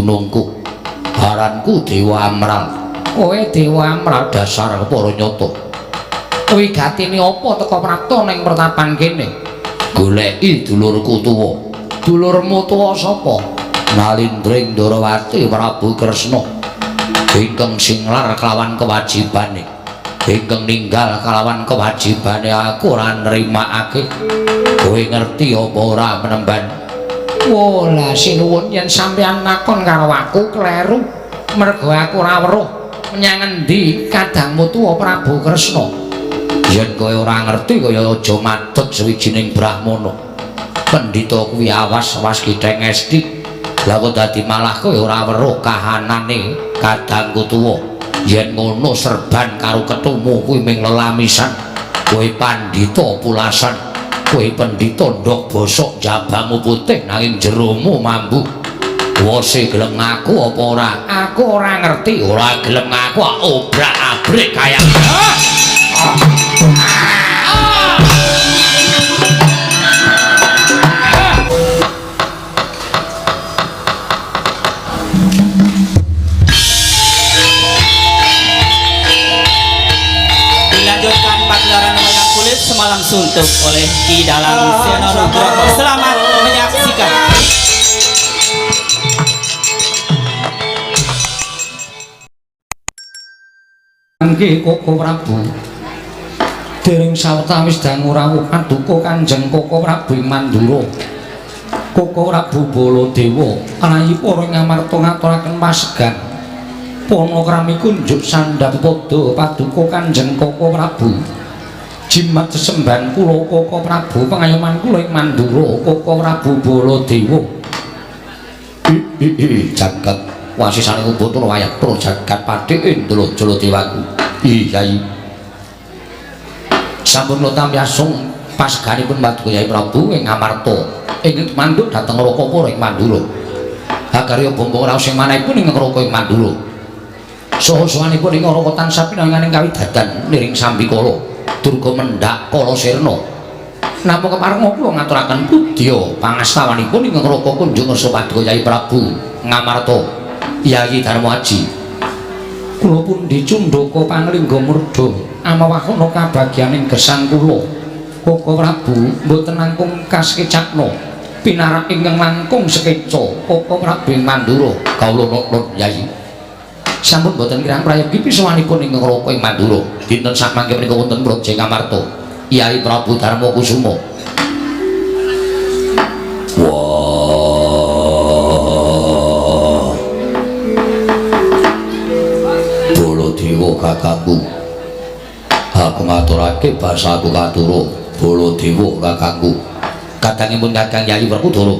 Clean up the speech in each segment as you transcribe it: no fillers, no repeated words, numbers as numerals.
Dunungku. Aranku Dewa Amral. Kowe Dewa Amral dasar para nyata. Wigatine apa teka prapta ning pertapan kene? Goleki dulurku tuwa. Dulurmu tuwa sapa? Nalindring Ndorowati Prabu Kresna. Ingkang singlar kelawan kewajibane. Ingkang ninggal kelawan kewajibane aku ora nrimakake. Kowe ngerti apa ora menemban? Wolah sinuwun yen sampeyan nakon karo aku kleru. Mergo aku ora weruh menyang endi kadangmu tuwa Prabu Kresna. Yen kowe ora ngerti kaya aja madeg sawijining brahmana. Pendhita kuwi awas-awas githeng esti. Lah kok dadi malah kowe ora weruh kahanane kadangku tuwa. Yen ngono serban karo ketumu kuwi ming lelamisan. Kowe pandhita pulasan. Kowe pendhita ndok bosok jabamu putih nanging jeromu mambu. Wose gelem ngaku apa ora? Aku ora ngerti. Ora gelem ngaku obrak-abrik kaya. Dilanjutkan pagelaran wayang kulit semalam suntuk oleh Ki Dalang Seno Nugroho. Selamat menyaksikan. Nggih Koko Prabu. Dereng sawetawis dangu rawuh paduka Kanjeng Koko Prabu ing Mandura. Koko Prabu Baladewa rayi para Ngamarta ngaturaken pasegan. Panakrami kunjuk sandhap pada paduka Kanjeng Koko Prabu. Jimat sesembahan kula Koko Prabu pangayoman kula ing Mandura Koko Prabu Baladewa. Jagat wasisane Ubatara wayah pro jagat padheke ndelo jala dewaku. Ih Yai. Sampun kula tampi asung paseganipun paduka Yai Prabu ing Ngamarta. Ing manduk dhateng Rakapura ing Mandura. Hakarya bombong raos ing manahipun ing Raka ing Mandura. Saha sowanipun ing Raka tansah pinanganing kawidadan niring sambikala durga mendhak kala sirna. Namung keparenga kula ngaturaken pudya pangastawanipun ing Raka kunjung ngersa paduka Yai Prabu Ngamarta. Yai Darma Aji. Kula pundi cundhaka panglingga murda amawahana kabagyaning gesang kula. Koko Prabu mboten langkung kasekecakna pinarak ingkang langkung sekeca Koko Prabu ing Mandura. Kawula nuwun Yai. Sampun mboten kirang prayogi pisowanipun ing Raka ing Mandura. Dinten sakmangke menika wonten Praja Ngamarta. Yai Prabu Darma Kusuma. Wah. Baladewa kakangku. Aku ngaturake basaku katuro. Baladewa kakangku. Kadangipun Kakang Yayi Werkudara.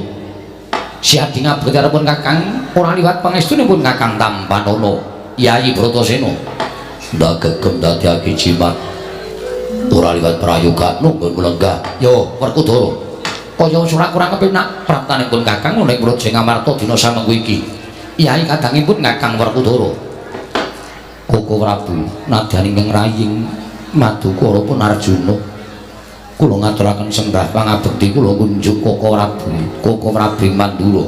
Siadi ngabekti Kakang ora liwat pangestunipun Kakang Tampanana Yayi Bratasena. Ndak gegem dadi jimat. Ora liwat prayoga nunggun lenggah. Yo Werkudara. Kaya ora kurang kepenak praptanipun Kakang ana ing Praja Ngamarta dina samengko iki. Yayi kadangipun Kakang Werkudara. Koko Prabu nadyan ingkang raying madukara pun Arjuna. Kula ngaturaken sembah pangabekti kula kunjuk Koko Prabu, Koko Prabu ing Mandura.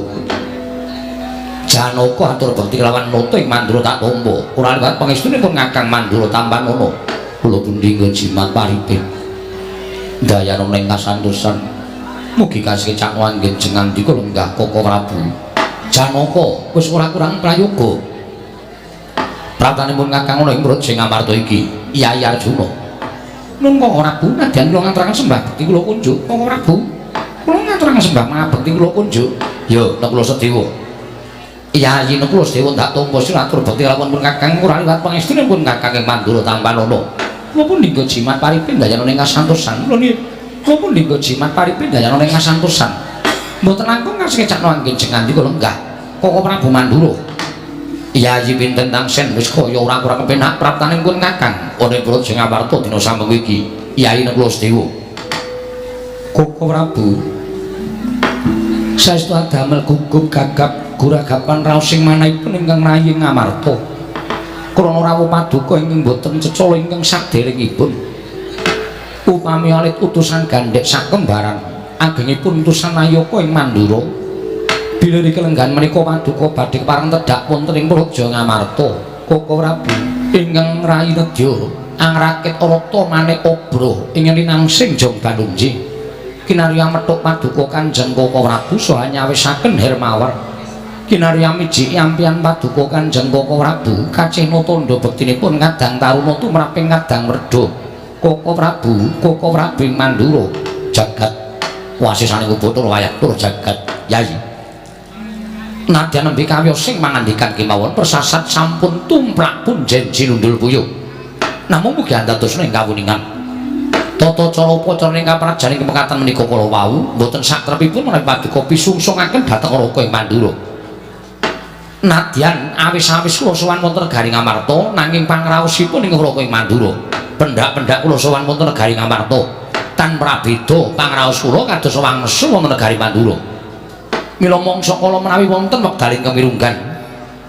Janaka atur bekti kelawan nata ing Mandura tak tampa. Ora liwat pangestunipun Kakang Mandura Tampanana. Kula pundi jimat paripin. Dayana ing kasantosan. Mugi kasekecak anggen jengandika lenggah Koko Prabu. Janaka wis ora kurang prayoga. Praptanipun Kakang ana ing Praja Ngamarta iki, Yai Arjuna. Nun Koko Prabu nadyan kula ngaturaken sembah bekti kula kunjuk. Koko Prabu, kula ngaturaken sembah pangabekti kula kunjuk. Ya, Nakula Sedewa. Yai Nakula Sedewa ndak tampa sira atur bekti lawan pun Kakang ora liwat pangestunipun Kakang ing Mandura Tampanana. Kula pun lingga jimat paripin dayana ing kasantosan. Kula niki kula pun lingga jimat paripin dayana ing kasantosan. Mboten langkung kasekecakno anggen jengandika lenggah Koko Prabu Mandura. Yayi pinten tangsen wis kaya ora kurang kepenak praptanipun Kakang ana ing Praja Ngamarta dina samengko iki. Yai Nakula Sedewa. Koko Prabu saestu adamel gugup gagap guragapan raos sing manahipun ingkang rayi Ngamarta. Krana rawuh paduka ingkang boten cecala ingkang saderengipun. Upami alit utusan gandhek sakembaran agengipun utusan Nayaka ing Mandura. Bila kelenggan menika paduka badhe kepareng tedhak wonten ing Praja Ngamarta. Koko Prabu ingkang rayi nedya angrakit rata manik obra ing linangsing Jong Banunji. Kinarya methuk paduka Kanjeng Koko Prabu saha nyawisaken Hermawar. Kinarya miji ampian paduka Kanjeng Koko Prabu kacihna tandha bektinipun kadang taruna tumraping kadang werda. Koko Prabu, Koko Prabu ing Mandura jagat wasisaning Bathara wayah tur jagat Yayi. Nadyan nembe kawiyos sing mangandikan kemawon persasat sampun tumplak punjen jinundul puyuh. Namung mugi andadosna ing kawuningan. Tata cara upacara ing kaprajan ing mekaten menika kala wau mboten satrepipun menawi paduka pisungsungaken dhateng Raka ing Mandura. Nadyan awis-awis kula sowan wonten negari Ngamarta nanging pangraosipun ing Raka ing Mandura. Pendak-pendak kula sowan wonten negari Ngamarta. Tan prabeda pangraos kula kados wangsul wonten negari Mandura. Mila mangsa kala menawi wonten wekdal ingkang mirunggan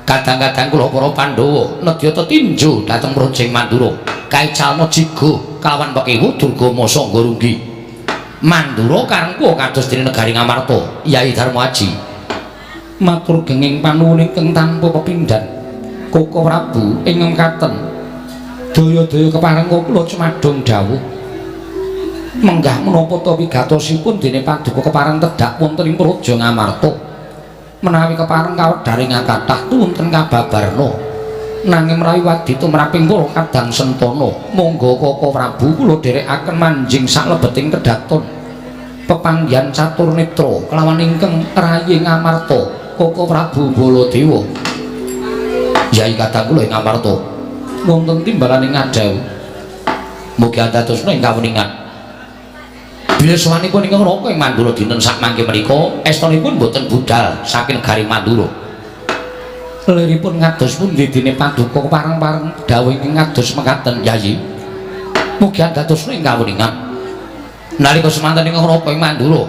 kadang-kadang kula para Pandhawa nedya tetinju dhateng Praja Mandura kaicalna jiga kalawan pekewu Durgama Sangga Runggi. Mandura karengku kados dene negari Ngamarta. Yai Darma Aji matur genging panuwun ingkang tanpa pepindhan. Koko Prabu ing mekaten daya-daya keparengka kula cumadung dawuh menggah menapa ta wigatosipun dene paduka kepareng tedhak wonten ing Praja Ngamarta. Menawi kepareng kawedharing kathah wonten kababarna nanging menawi wadi tumraping para kadang sentana monggo Koko Prabu kula dherekaken manjing saklebeting kedaton pepanggihan catur netra kelawan ingkang rayi Ngamarta Koko Prabu Baladewa. Yai kadang kula ing Ngamarta wonten timbalane ngadhawuh mugi andadosna ing kawuningan. Bila sowanipun ingkang Raka ing Mandura dinten sakmangke menika estunipun boten budal saking negari Mandura. Liripun ngados pundi dene paduka kepareng-pareng dawuh ingkang ngados mekaten Yayi. Mugi andadosna ing kawuningan. Nalika semanten ingkang Raka ing Mandura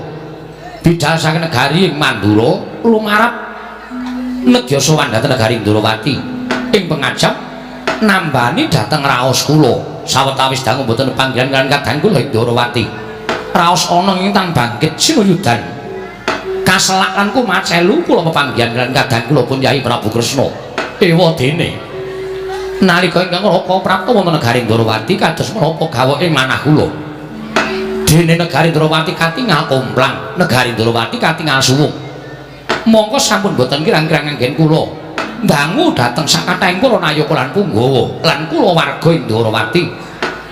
bidal saking negari ing Mandura lumarap nedya sowan dhateng negari Ndrawati ing pengajap nambani dhateng raos kula. Sawetawis dangu boten panggihan kaliyan kadang kula ing Ndrawati. Raos ana ing tang bangkit sinuyudan kaselak lan kumacelu kula pepanggihan kaliyan kadang kula pun Yai Prabu Kresna. Ewa dene nalika ingkang Raka prapta wonten negari Ndrawati kados menapa gawoke manah kula. Dene negari Ndrawati katingal komplang, negari Ndrawati katingal suwung. Mongko sampun boten kirang-kirang anggen kula ndangu dhateng sakathahing para nayaka lan punggawa lan kula warga ing Ndrawati.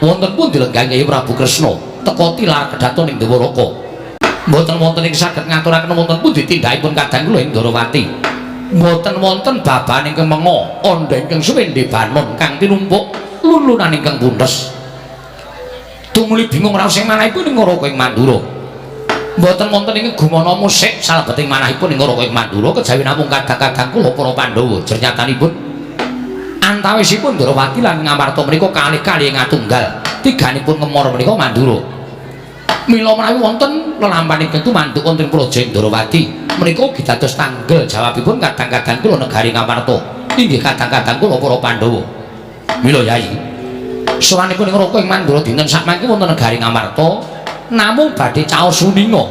Wonten pundi lenggah Yai Prabu Kresna teka tilar kedaton ing Dwaraka. Mboten wonten ing saged ngaturaken wonten pundi tindakipun kadang kula ing Ndrawati. Mboten wonten baban ingkang menga, andha ingkang suwendhe banon kang tinumpuk lulunan ingkang puntes. Tumuli bingung raos ing manahipun ing Raka ing Mandura. Mboten wonten ing gumana musik salebeting manahipun ing Raka ing Mandura kejawi namung kadang-kadang kula para Pandhawa jernyatanipun antawisipun Ndrawati lan Ngamarta menika kalih-kalih ngatunggal tiganipun ngemor menika Mandura. Mila menawi wonten lelampahan ingkang tumanduk wonten Praja Ndrawati menika ugi dados tanggel jawabipun kadang-kadang kula negari Ngamarta inggih kadang-kadang kula para Pandhawa. Mila Yai sowanipun ing Raka ing Mandura dinten sakmangke wonten negari Ngamarta namung badhe caos suninga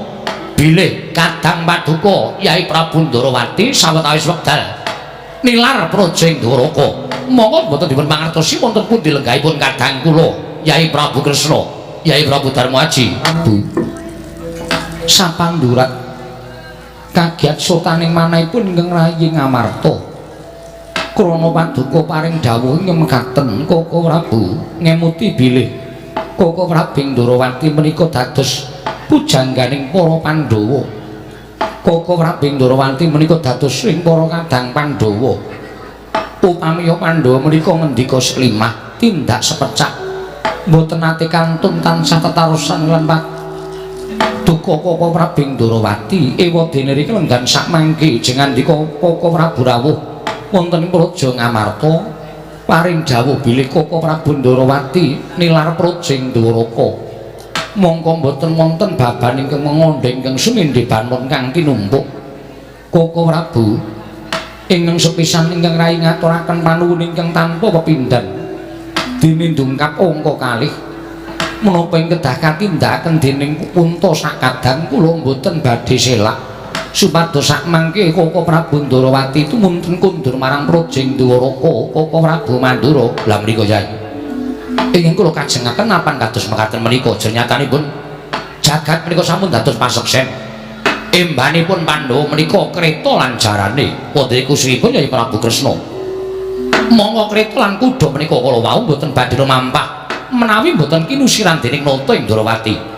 bilih kadang paduka Yai Prabu Ndrawati sawetawis wekdal nilar praja ing Dwaraka. Monggo mboten dipun mangertosi wonten pundi lenggahipun kadang kula Yai Prabu Kresna, Yai Prabu Darma Aji. Prabu sapandurat kagiat sotaning manahipun ingkang rayi Ngamarta. Krana paduka paring dawuh ing mekaten Koko Prabu ngemuti bilih Koko Prabu ing Ndrawati menika dados pujangganing para Pandhawa. Koko Prabu ing Ndrawati menika dados ing para kadang Pandhawa. Upamiya Pandhawa menika ngendika selimah tindak sepecak mboten nate kantun tansah tetarosan lan paduka Koko Prabu ing Ndrawati. Ewa dene riki lenggan sakmangke jengandika Koko Prabu rawuh wonten ing Praja Ngamarta paring dawuh bilih Koko Prabu Ndrawati nilar praja ing Dwaraka. Mongko mboten wonten baban ingkang mengandha ingkang sumindhe banon kang tinumpuk. Koko Prabu ingkang sepisan ingkang rai ngaturaken panuwun ingkang tanpa pepindhan dene ndungkap angka kalih menapa ing kedah katindakaken dening punta sakadang kula mboten badhe selak. Supados sak mangke Koko Prabu Ndorowati tumunten kundur marang Projeng Dwaraka Koko Prabu Mandura. Lah menika Yai, ingkang kula kajengaken napan kados mekaten menika jenyatanipun jagat menika sampun dados paseksen. Embanipun Pandhawa menika kreta lan jarane wonten kusiripun Yai Prabu Kresna. Monggo kreta lan kuda menika kala wau mboten badhe lumampah menawi mboten kinusiran dening Nata ing Ndorowati.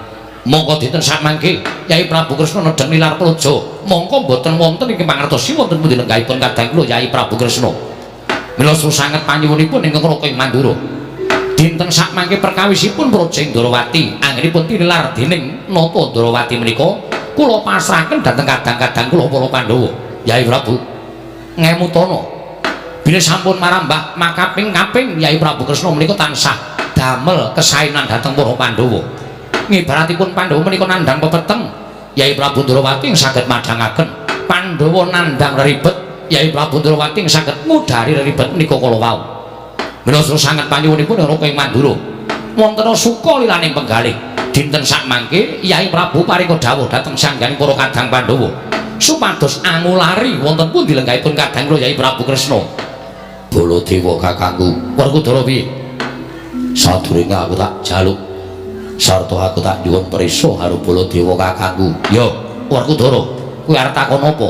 Monggo dinten samangke Yai Prabu Kresna nedheng nilar praja. Mongko mboten wonten ing mangertosi wonten pundi lenggahipun kadang kula Yai Prabu Kresna. Mila sanget panyuwunipun ingkang Raka ing Mandura. Dinten samangke perkawisipun praja ing Ndorowati anggenipun tinilar dening Nata Ndorowati menika kula pasrahaken dhateng kadang-kadang kula para Pandhawa. Yai Prabu ngemutana bilih sampun marambah makaping-kaping Yai Prabu Kresna menika tansah damel kesaenan dhateng para Pandhawa. Ngibaratipun Pandhawa menika nandhang pepeteng, Yai Prabu Ndorowati ing saged madhangaken. Pandhawa nandhang ribet, Yai Prabu Ndorowati ing saged ngudari ribet menika kala wau. Mila sanget panyuwunipun Raka ing Mandura. Wonten suka lilaning penggalih. Dinten sakmangke Yai Prabu paringa dawuh dhateng sangganing para kadang Pandhawa supados angulari wonten pundi lenggahipun kadang kula Yai Prabu Kresna. Baladewa kakangku, Werkudara piye? Sadurunge aku tak jaluk sarta aku tak nyuwun prisa karo Baladewa kakangku. Yo, Werkudara, kowe arep takon apa?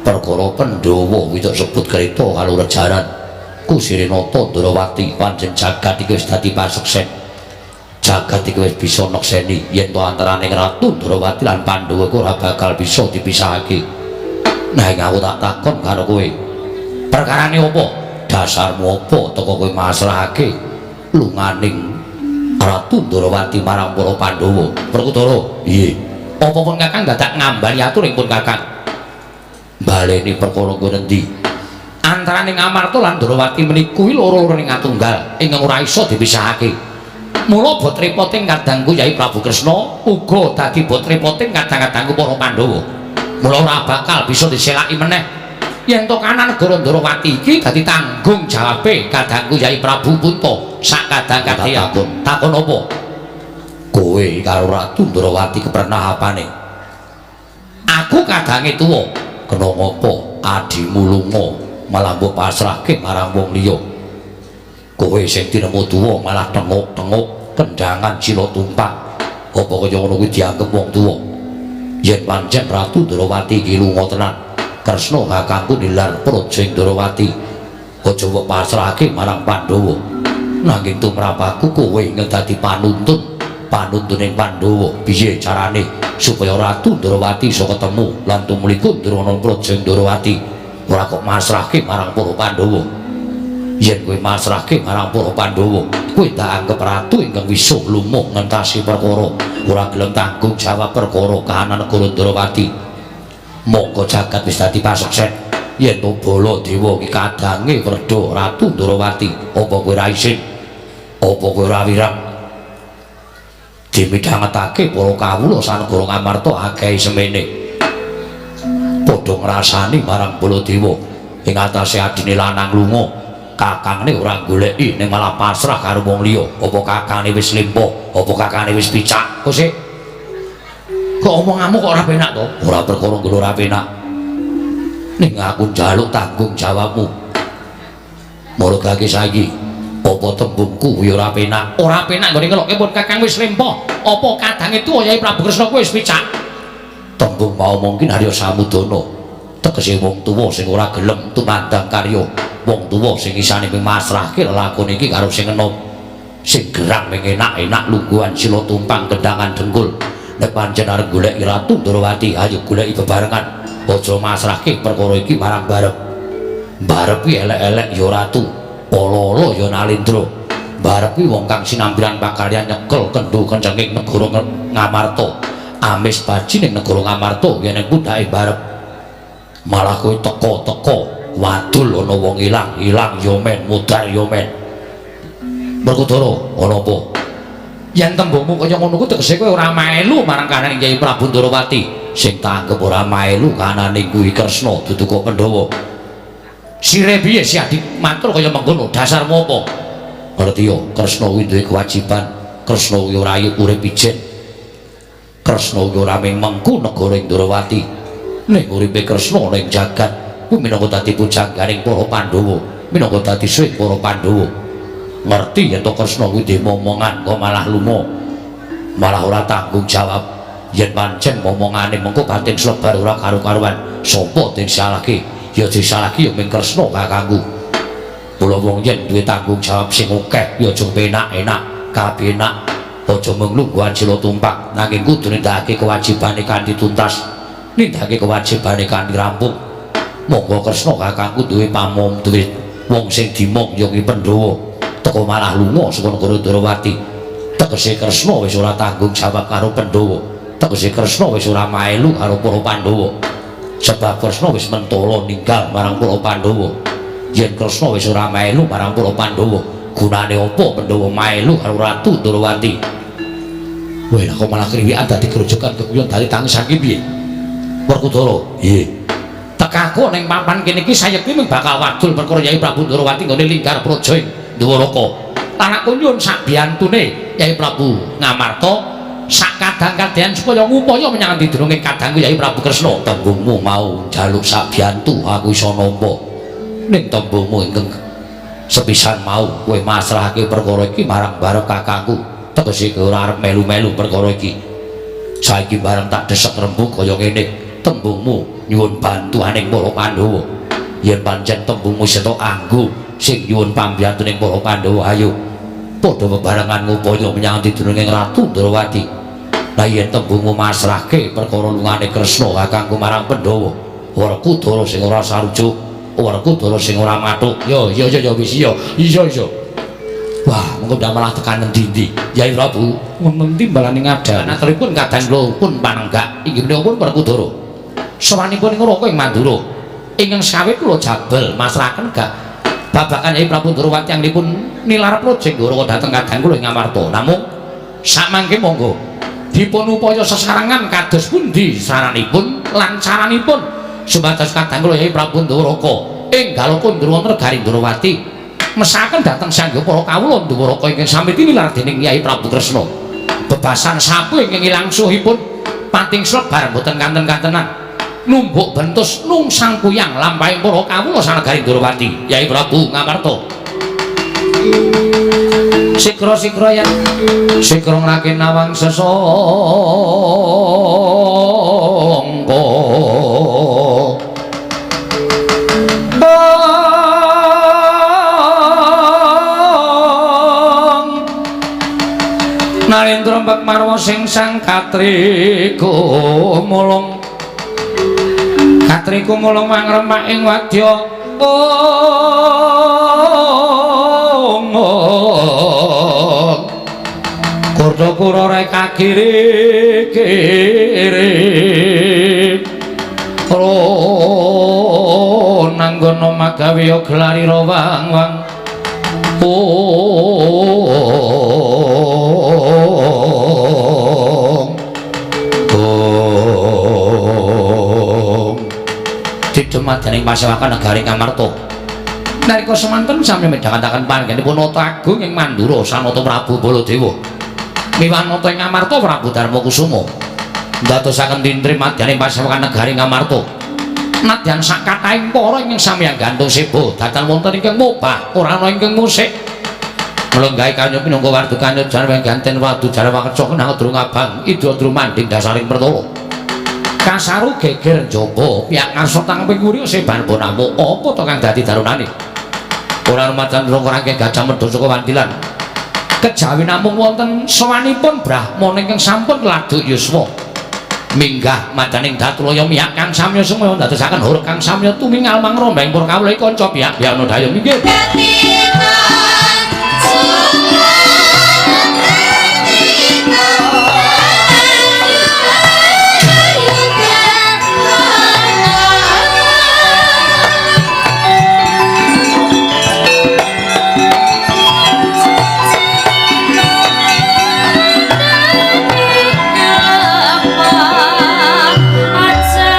Perkara Pandhawa kuwi tak sebut kreta karo rejaran. Kusire Nata Ndorowati pancen jagat iki wis dadi paseksen. Jagat iki wis bisa nekseni yen to antaraning Ratu Ndorowati lan Pandhawa iku ora bakal bisa dipisahake. Nanging aku tak takon karo kowe. Perkarane apa? Dasarmu apa teko kowe masrahake lunganing Ratu Ndorowati marang para Pandhawa? Werkudara, piye? Apa pun Kakang dadak ngambali atur ing pun Kakang. Baleni perkara kuwi endi? Antaraning Amarta lan Ndorowati meniku loro-loro ing atunggal ingkang ora iso dipisahake. Mula bot repoting kadangku Yai Prabu Kresna uga dadi bot repoting kadang-kadangku para Pandhawa. Mula ora bakal bisa diselaki meneh. Yen to kanan negara Ndorowati iki dadi tanggung jawabe kadangku Yai Prabu Punta sak kadang-kadang. Takon, takon apa? Kowe karo Ratu Ndorowati kepernah apane? Aku kadange tuwa. Kena ngopo adimu lunga malah mbok pasrahke marang wong liya? Kowe sing tinemu tuwa malah tenguk-tenguk kendangan sila tumpang. Apa kaya ngono kuwi dianggep wong tuwa? Yen pancen Ratu Ndorowati iki lunga tenan, Kresna kakangku nilar praja ing Ndorowati. Aja mbok pasrahke marang Pandhawa. Nanging tumrap aku kowe ingkang dadi panuntun, panuntuning Pandhawa. Piye carane supaya Ratu Ndorowati iso ketemu lan tumliku ndrono praja ing Ndorowati? Ora kok masrahke marang para Pandhawa. Yen kowe masrahke marang para Pandhawa, kowe tak anggep ratu ingkang wisuh lumuh ngentasi perkara, ora gelem tanggung jawab perkara kahanan negara Ndorowati. Monggo jagat wis dadi paseksen yen to Baladewa iki kadange wredha Ratu Ndorowati. Apa kowe ora isin? Apa kowe ora wirang? Dimidhangetake para kawula sanegara Ngamarta akeh semene. Padha ngrasani marang Baladewa ing atase adine lanang lunga, kakangne ora goleki ning malah pasrah karo wong liya. Apa kakangne wis lempo? Apa kakangne wis picak? Kok sik kok omonganmu kok ora penak to? Ora perkara nggo ora penak. Ning aku njaluk tanggung jawabmu. Margake saiki apa tembungku kuwi ora penak? Ora penak nggone ngelokke pun kakang wis lempo. Apa kadange tuwa Yai Prabu Kresna kuwi wis picak? Tembung mau mungkin Arya Samudana tegese wong tuwa sing ora gelem tumandang karya, wong tuwa sing isane mung masrahke lelakon iki karo sing enom, sing gerang mung enak-enak lungguhan sila tumpang kendangan dengkul. Nek pancen arep goleki Ratu Ndorowati, ayo goleki bebarengan, aja masrahke perkara iki marang barep. Barep kuwi elek-elek ya ratu, ala-ala ya Nalendra. Barep kuwi wong kang sinambilan pakaryan nyekel kendho kencenging negara Ngamarta. Amis baji ning negara Ngamarta yen ning pundhake barep. Malah kowe teka-teka wadul ana wong ilang, ilang ya men, mudhar ya men. Werkudara, ana apa? Yen tembungmu kaya ngono kuwi tegese kowe ora melu marang kahanan Kyai Prabu Ndorowati. Sing tak anggep ora melu kahanane kuwi Kresna dudu kok Pandhawa. Sire piye si adik matur kaya mengkono? Dasarmu apa? Ngerti yo, Kresna kuwi duwe kewajiban. Kresna kuwi ora urip ijen. Kresna kuwi ora mung mengku negara Ndorowati. Ning uripe Kresna ning jagat kuwi minangka dadi pujangganing para Pandhawa, minangka dadi sing para Pandhawa. Ngerti yen to Kresna kuwi duwe momongan kok malah lunga, malah ora tanggung jawab. Yen pancen momongane mengko batin slebar ora karu-karuan, sapa disalahke? Ya disalahke ya ming Kresna kakangku. Kula wong yen duwe tanggung jawab sing akeh ya aja penak-enak, kapenak, aja mung lungguhan sila tumpak, nanging kudu nindakake kewajibane kanthi tuntas, nindakake kewajibane kanthi rampung. Monggo Kresna kakangku duwe pamom, duwe wong sing dimong ya ki Pandhawa, teko malah lunga saka negara Ndrawati. Tegese Kresna wis ora tanggung jawab karo Pandhawa, tegese Kresna wis ora melu karo para Pandhawa. Sebab Kresna wis mentala ninggal marang para Pandhawa. Yen Kresna wis ora melu marang para Pandhawa, gunane apa Pandhawa melu karo Ratu Ndrawati? Wah, kok malah kriwikan dadi grojogan keguyon dadi tangisan ki piye? Werkudara, nggih. Tekaku ning papan kene iki sayekti mung bakal wadul perkara Yai Prabu Ndrawati nggone linggar praja ing Dwaraka. Lan aku nyuwun sakbiyantune Yai Prabu Ngamarta sak kadang-kadang supaya ngupaya menyang didurunge kadangku Yai Prabu Kresna. Tembungmu mau njaluk sakbiyantu aku iso nampa. Ning tembungmu ingkang sepisan mau kowe masrahake perkara iki marang barep kakangku. Tegese kowe ora arep melu-melu perkara iki. Saiki bareng tak desek rembug kaya ngene, tembungmu nyuwun bantuaning para Pandhawa. Yen pancen tembungmu setok anggo sing nyuwun pambiyantuning para Pandhawa, ayo padha bebarengan ngupaya menyang didurunge Ratu Ndrawati. Lah yen tembungmu masrahke perkara lungane Kresna kakangku marang Pandhawa, Werkudara sing ora sarujuk, Werkudara sing ora mathuk. Yo yo yo wis iya, iya iya. Wah, mengko ndak malah tekan endi-endi. Yai Prabu, ngendi balane ngadani. Aturipun kadang kula pun panenggak inggih menika pun Werkudara. Sowanipun ing Raka ing Mandura. Ingkang sawit kula jabel masrahaken gak babagan Yai Prabu Ndrawati anggenipun nilar praja Dwaraka dhateng kadang kula ing Ngamarta. Namung samangke monggo dipun upaya sesarengan kados pundi saranipun lan caranipun supados kadang kula Yai Prabu Ndrawaka ing Galoka Ndrawanta Negari Ndrawati mesaken dhateng sangga para kawula Dwaraka ingkang sami tinilar dening Yai Prabu Kresna. Bebasan sapu ingkang ilang suhipun pating slebar boten kanten-kantenan numbuk bentus nungsang kuyang lampahing para kawula sanegari Ndrawati. Yai Prabu Ngamarta. Sikra-sikra yen sikra ngrake nawang sesangka. Narendra mbek marwa sing sang katriku mulung, katriku mulung mangremak ing wadya. Kurda kura reka kiri kiri nanggono magawe gelari rawang wang. Didumadaning pasewakan negari Ngamarta. Nalika semanten sami midhangetaken panggenipun Nata Agung ing Mandura Sanata Prabu Baladewa. Miwah nata ing Ngamarta Prabu Darmakusuma. Ndadosaken tintri madyaning pasewakan negari Ngamarta. Nadyan sakathahing para ingkang sami anggantung seba datan wonten ingkang mobah ora ana ingkang musik. Mlenggahi kanya minangka wardu kanya jarwa ganten wadu jarwa kecoh nang drung abang idra drumanding dasaring pertala. Kasaru geger njaba pihak ngarsa tangping wuri seban bonamu apa to kang dadi darunane. Ora rumajan rangke gajah medhun saka wandilan. Kejawi namung wonten sowanipun brahmana ingkang sampun laduk yuswa. Minggah madaning datulaya mihak kang samya sumaya ndadosaken huruf kang samya tumingal mangrombeng para kawula kanca pihak Byana Daya minggih. Aja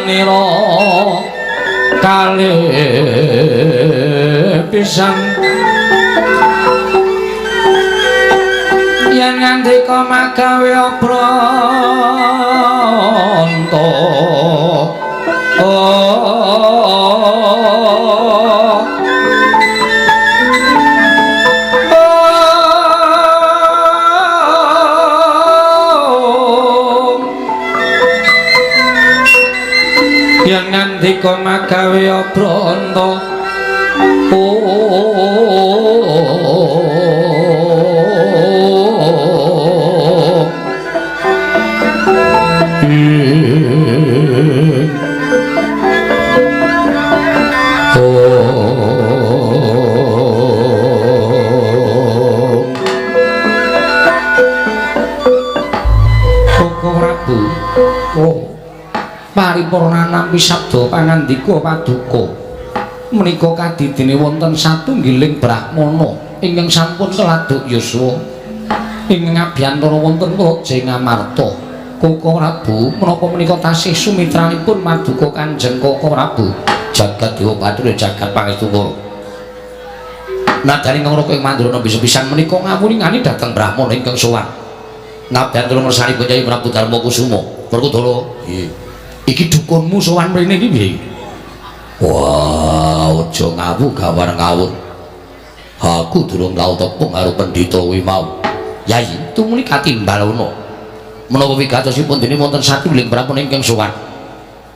Gatine kalih pisan yen ngandika magawe obranta yen ngandika magawe obranta Koko Prabu paripurna nampi sabda pangandika paduka menika kadidene wonten satunggiling brahmana ingkang sampun keladuk yuswa ing ngabiyantara wonten Praja Ngamarta. Koko Prabu menapa menika tasih sumitranipun maduka Kanjeng Koko Prabu jagat dewa bathara jagat pangestu kula. Nadyan ingkang raka ing Mandrana bisa-pisan menika ngawuningani dhateng brahmana ingkang sowan. Ngabiyantara ngersanipun Kyai Prabu Darma Kusuma. Werkudara, nggih. Iki dukunmu sowan mrene iki piye? Wah, aja ngawu gawar ngawur. Aku durung tau tepung karo pendhita kuwi mau. Yai, tumuli katimbal ana. Menapa wigatosipun dene wonten satunggiling brahmana ingkang sowan.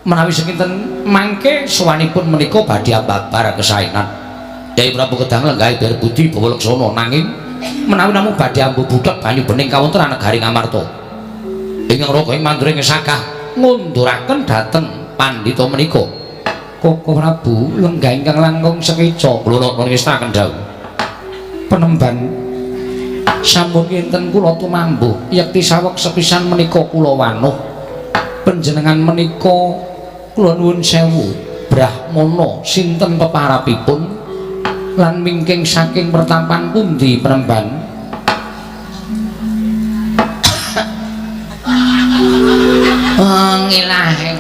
Menawi sekinten mangke sowanipun menika badhe ambabar kesaenan. Kyai Prabu kedang lenggahe ber budi bawa laksana nanging menawi namung badhe ambu buthek banyu bening kawontenan negari Ngamarta. Ingkang raga ing Mandura ing sakah ngunduraken dhateng pandhita menika. Koko Prabu lenggah ingkang langkung sekeca kula ngestaken dawuh. Penemban sampun kinten kula tumambuh yekti saweg sepisan menika kula wanuh. Panjenengan menika kula nuwun sewu brahmana sinten peparapipun lan wingking saking pertampan pundi penemban? Ngilahe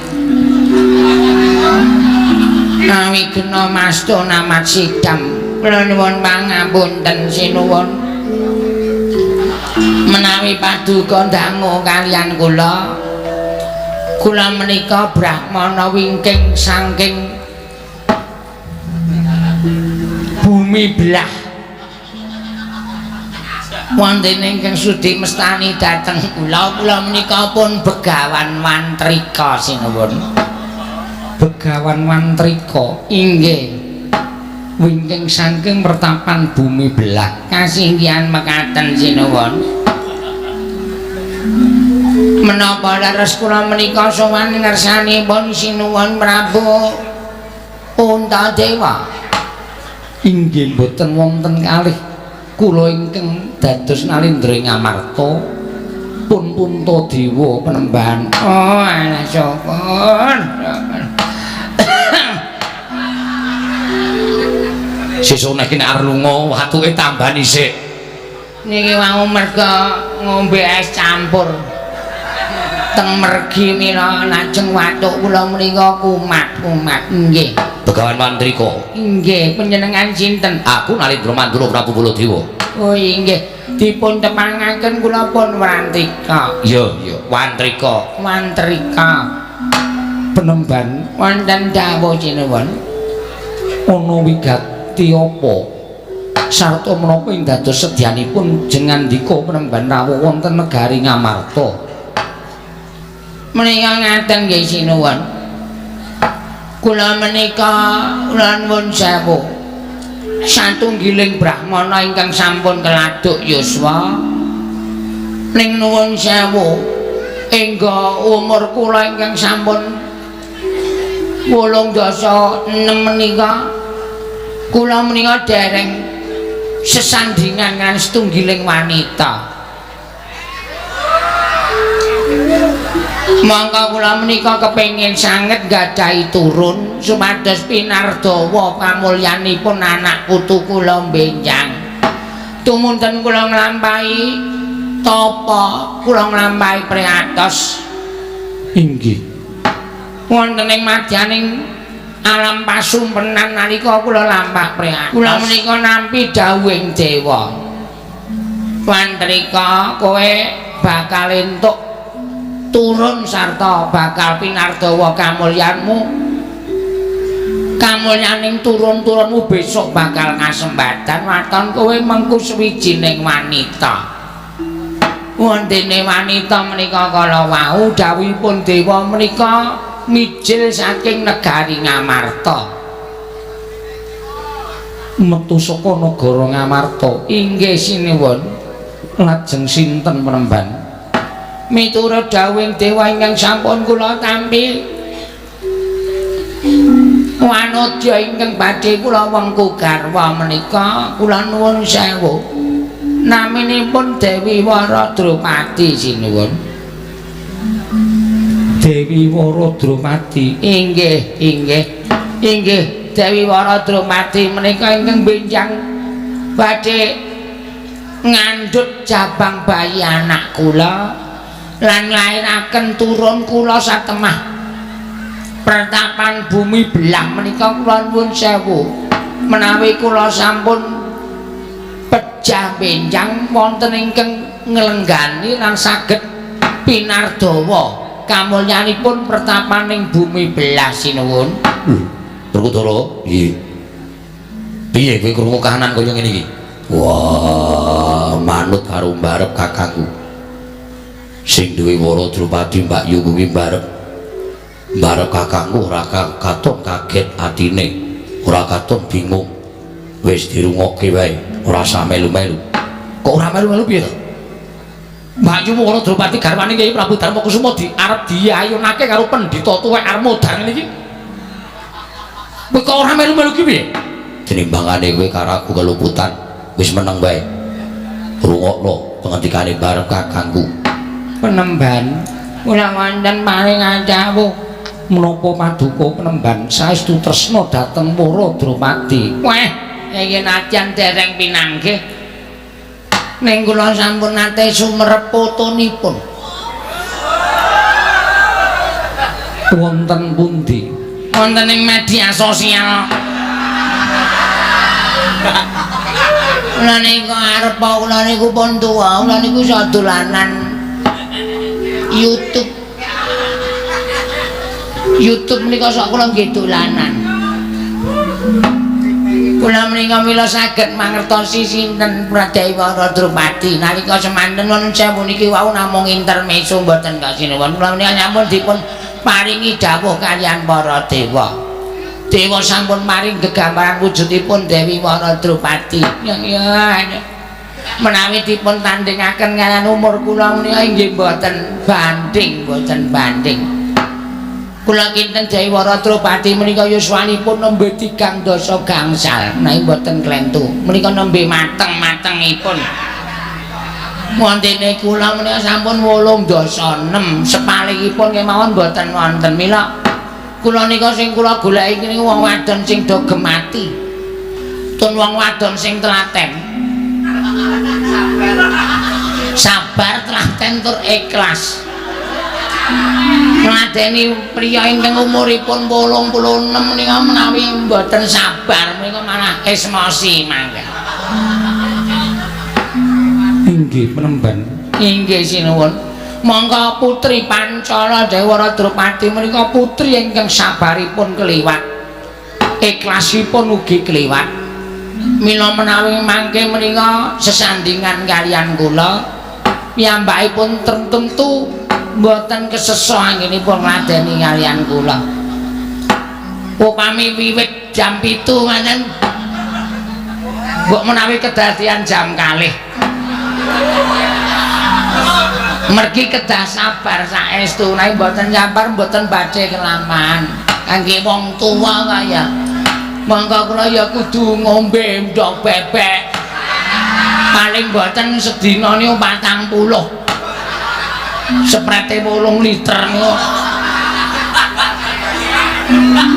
Awigna masto namat sidam kula nuwun pangapunten sinuwun menawi paduka dangu kaliyan kula kula menika brahmana wingking saking bumi belah wonten ingkang sudi mestani dhateng kula kula menika pun Begawan Wantrika sinuwun. Begawan Wantrika inggih wingking saking pertapan bumi belah kasinggihan mekaten sinuwun. Menapa leres kula menika sowan ngersanipun sinuwun Prabu Puntadewa? Inggih boten wonten kalih kula ingkang dados nalindra ing Ngamarta pun Puntadewa penemban. Oh alah syukur. Sesuk nek nek arep lunga watuke tambani sik. Niki wau merga ngombe es campur teng mergi mila lajeng watuk kula menika kumat-kumat. Nggih. Begawan Wantrika. Nggih, panjenengan sinten? Aku Nalindra Mandura Prabu Baladewa. Oh inggih, dipun tepangaken kula pun Wantrika. Iya, iya, Wantrika. Wantrika. Penemban wonten dawuh sinuwun. Ana wigati apa? Sarta menapa ing dados sedyanipun jengandika penemban rawuh wonten negari Ngamarta? Menika ngaten nggih sinuwun. Kula menika kula nuwun sewu. Satunggiling brahmana ingkang sampun keladuk yuswa. Ning nuwun sewu, engga umur kula ingkang sampun 86 menika kula menika dereng sesandingan kan setunggiling wanita. Mongko kula menika kepengin sanget gadhahi turun supados pinardawa pamulyanipun anak putu kula benjang. Tumunten kula nglampahi tapa, kula nglampahi priatos. Inggih. Wonten ing madyaning alam pasumpenan nalika kula lampah priyatos. Kula menika nampi dawuhing dewa. Wantrika kowe bakal entuk turun sarta bakal pinardawa kamulyanmu. Kamulyaning turun-turunmu besok bakal kasembatan waton kowe mengku suwijining wanita. Wontene wanita menika kala wau dawuhipun dewa menika mijil saking negari Ngamarta. Metu saka negara Ngamarta. Inggih sinuwun. Lajeng sinten Penemban? Miturut dawuhing dewa ingkang sampun kula tampi, wanodya ingkang badhe kula wengku garwa menika kula nuwun sewu. Naminipun Dewi Wara Drupadi sinuwun. Dewi Wara Drupadi. Inggih, inggih. Inggih, Dewi Wara Drupadi menika ingkang benjang badhe ngandhut jabang bayi anak kula lan nglairaken turun kula satemah pertapan bumi belah menika kula nuwun sewu. Menawi kula sampun pejah benjang wonten ingkang nglenggani lan saged pinardawa kamulyanipun pertapaning bumi belah sinuwun. Werkudara, piye? Piye kowe krungu kahanan kaya ngene iki? Wah, manut karo mbarep kakangku. Sing duwe Wara Drupadi Mbak Yu kuwi mbarep. Mbarep kakangku ora katon kaget atine, ora katon bingung. Wis dirungokke wae, ora usah melu-melu. Kok ora melu-melu piye to? Mbak Yu Wara Drupadi garwane Kyai Prabu Darma Kusuma di arep diayunake karo pendhita tuwek Armodar ngene iki. Kowe kok ora melu-melu ki piye? Tinimbangane kowe karo aku keluputan, wis meneng wae. Rungokno pengendikane bareng kakangku. Penemban, kula wonten paring dawuh. Menapa paduka Penemban saestu tresna dhateng Wara Drupadi? Weh, iki nadyan dereng pinanggih. Ning kula sampun nate sumerep fotonipun. Wonten pundi? Wonten ing media sosial. Kula niku arep kula niku pun tuwa, kula niku iso dolanan YouTube. YouTube menika sok kula nggih dolanan. Kula menika mila saged mangertosi sinten Pradewi Wara Drupadi nalika semanten wonten sewu niki wau namung intermezzo mboten kasinuwun. Kula menika sampun dipun paringi dawuh kaliyan para dewa. Dewa sampun maring gegambaran wujudipun Dewi Wara Drupadi. Ya ya. Menawi dipun tandingaken kaliyan umur kula menika inggih mboten banding, mboten banding. Kula kinten Dewi Wara Drupadi menika yuswanipun nembe 3 dasa gangsal, menawi mboten klentu. Menika nembe mateng-matengipun. Wontene kula menika sampun 8 dasa 6, sepalihipun kemawon mboten wonten. Mila kula nika sing kula goleki niku wong wadon sing do gemati. Tun wong wadon sing telaten. Sabar, telaten tur ikhlas. Ngladeni priya ingkang umuripun 86 menika menawi mboten sabar menika malah esmosi mangke. Inggih Penemban. Inggih sinuwun. Monggo putri Pancala Dewara Drupadi menika putri ingkang sabaripun kliwat, ikhlasipun ugi kliwat. Mila menawi mangke menika sesandingan kaliyan kula, piyambakipun tentu mboten kesesa anggenipun ngladeni kaliyan kula. Upami wiwit jam 7 ngaten mbok menawi kedadian jam 2. Mergi kedah sabar saestu, nek mboten sabar mboten badhe kelaman. Kangge wong tuwa kaya monggo kula ya kudu ngombe ndok bebek. Paling mboten sedina niku 40. Seprete 8 liter niku.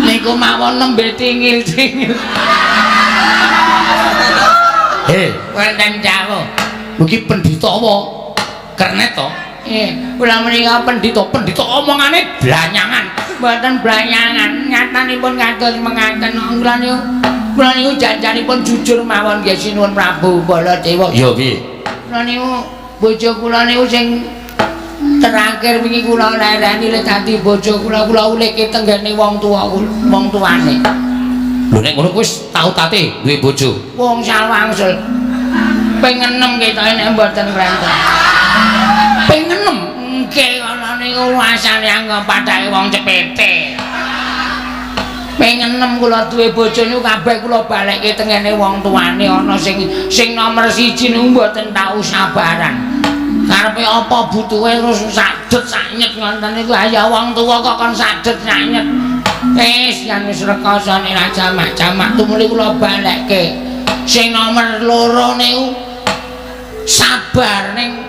Niku mawon nembe tingil-tingil. Hei, wonten dawuh. Iki pendhita apa? Kernet to? Kula menika pendhita, pendhita omongane blanyangan. Mboten blayangan, nyatanipun kados mengaten kula niku janjanipun jujur mawon nggih sinuwun Prabu Baladewa. Ya piye? Kula niku bojo kula niku sing terakhir wingi kula lereni le dadi bojo kula, kula ulike tenggene wong tuwa wong tuane. Lho nek ngono wis tau tate duwe bojo. Wong salwangsul. Ping 6 ketoke nek mboten mrenten. Ping 6? Nggih, ana niku asale anggap padake wong cepete. Ping 6 kula duwe bojo niku kabeh kula balekke tengene wong tuane. Ana sing nomor 1 niku mboten tau sabaran. Karepe apa butuhe terus sadet saknyet ngoten niku. Ayo wong tuwa kok kon sadet saknyet. Wis yen wis rekoso nek ra jamak-jamak tumuli kula balekke. Sing nomor 2 niku sabar ning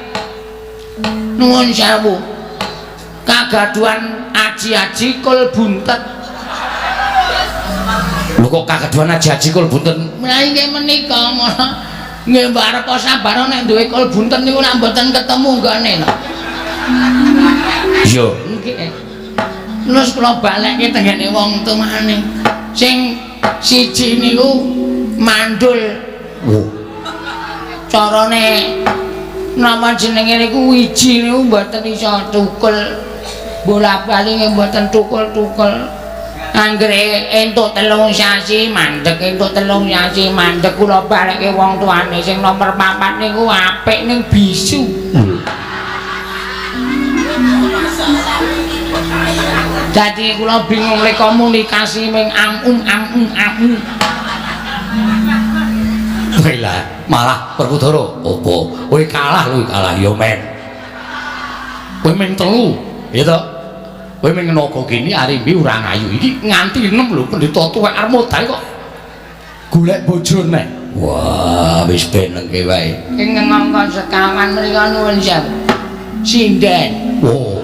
nuwun sewu. Kagaduhan aji-aji kul buntet. Lho kok kagaduhan aji-aji kul buntet? Lah inggih menika nggih mbok arep sabar nek duwe kul buntet niku nek mboten ketemu nggone lho. Iya. Nggih. Terus kula balekke tenggene wong tuane. Sing siji niku mandul. Oh. Carane napa jenenge niku wiji niku mboten iso tukul. Bola-bali nggih mboten tukul-tukul. Anggere entuk 3 sasi mandek, entuk 3 sasi mandek kula balekke wong tuane. Sing nomor 4 niku apik ning bisu. Dadi kula bingung lek komunikasi ming amum amum amum. Lah malah Werkudara apa? Kowe kalah lho, kalah ya men. Kowe ming 3, ya to? Kowe ming naga gini Arimbi ora ngayu. Iki nganti 6 lho pendhita tuwek arep modal kok golek bojo neh. Wah, wis benengke wae. Ing ngangka sekawan menika nuwun sewu. Sinden. Oh.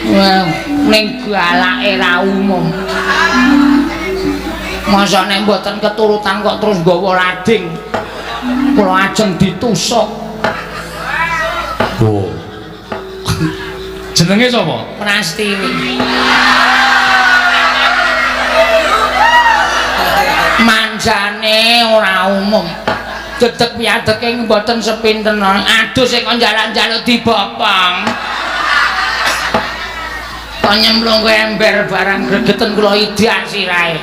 Wah, ning galake ra umum. Masa nek mboten keturutan kok terus nggawa lading. Kula ajeng ditusuk. Oh. Jenenge sapa? Prastiwi. Manjane ora umum. Dedeg piadeke mboten sepinten. Aduh sing kon njaluk-njaluk dibopong. Kon nyemplung ke ember barang gregeten kula idak sirahe.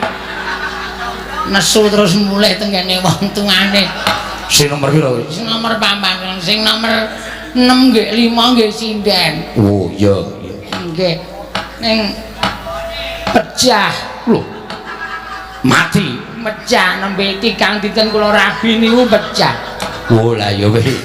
Nesu terus mulih tenggene wong tuane. Sing nomor pira kuwi? Sing nomor 4, sing nomor 6 nggih 5 nggih sinden. Oh iya, iya. Nggih. Ning pecah. Lho. Mati. Pecah nembe 3 dinten kula rabi niku pecah. Oh lah ya wis.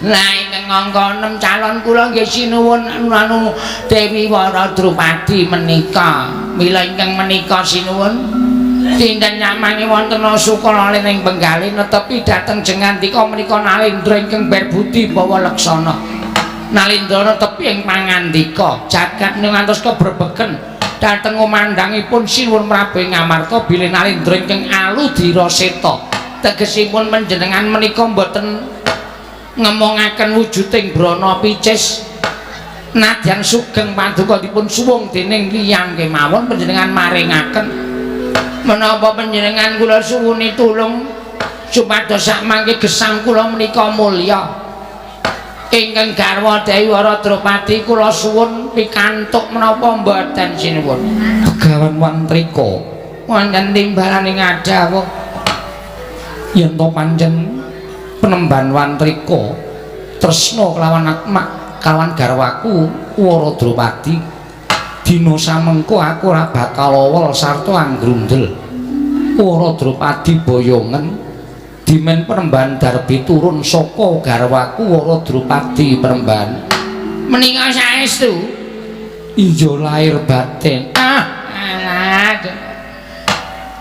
Lah ingkang angka 6 calon kula nggih sinuwun anu Dewi Wara Drupadi menika. Mila ingkang menika sinuwun dinten nyamange wonten Sukala ing Benggali netepi dhateng Jengandika menika Nalendra ingkang berbudi bawa leksana. Nalendra netepi ing pangandika jagat ngantos kebrebegen dhateng umandhangipun sinuwun Prabu ing Ngamarta bilih Nalendra ingkang aludira seta. Tegesipun panjenengan menika mboten ngemongaken wujuding brana picis nadyan sugeng paduka dipun suwung dening liyang kemawon panjenengan maringaken. Menapa panjenengan kula suwuni tulung supados sakmangke gesang kula menika mulya. Ingkang garwa Dewi Wara Drupadi kula suwun pikantuk menapa mboten sinuwun. Begawan Wantrika wonten timbalaning adhawuh yen to pancen penemban Wantrika tresna kelawan atmak kalawan garwaku Wara Drupadi. Dina samengko aku ora bakal awel sarta anggrundel. Wara Drupadi boyongen dimen penemban Darbi turun saka garwaku Wara Drupadi penemban. Menika saestu? Iya lahir batin. Ah, alah.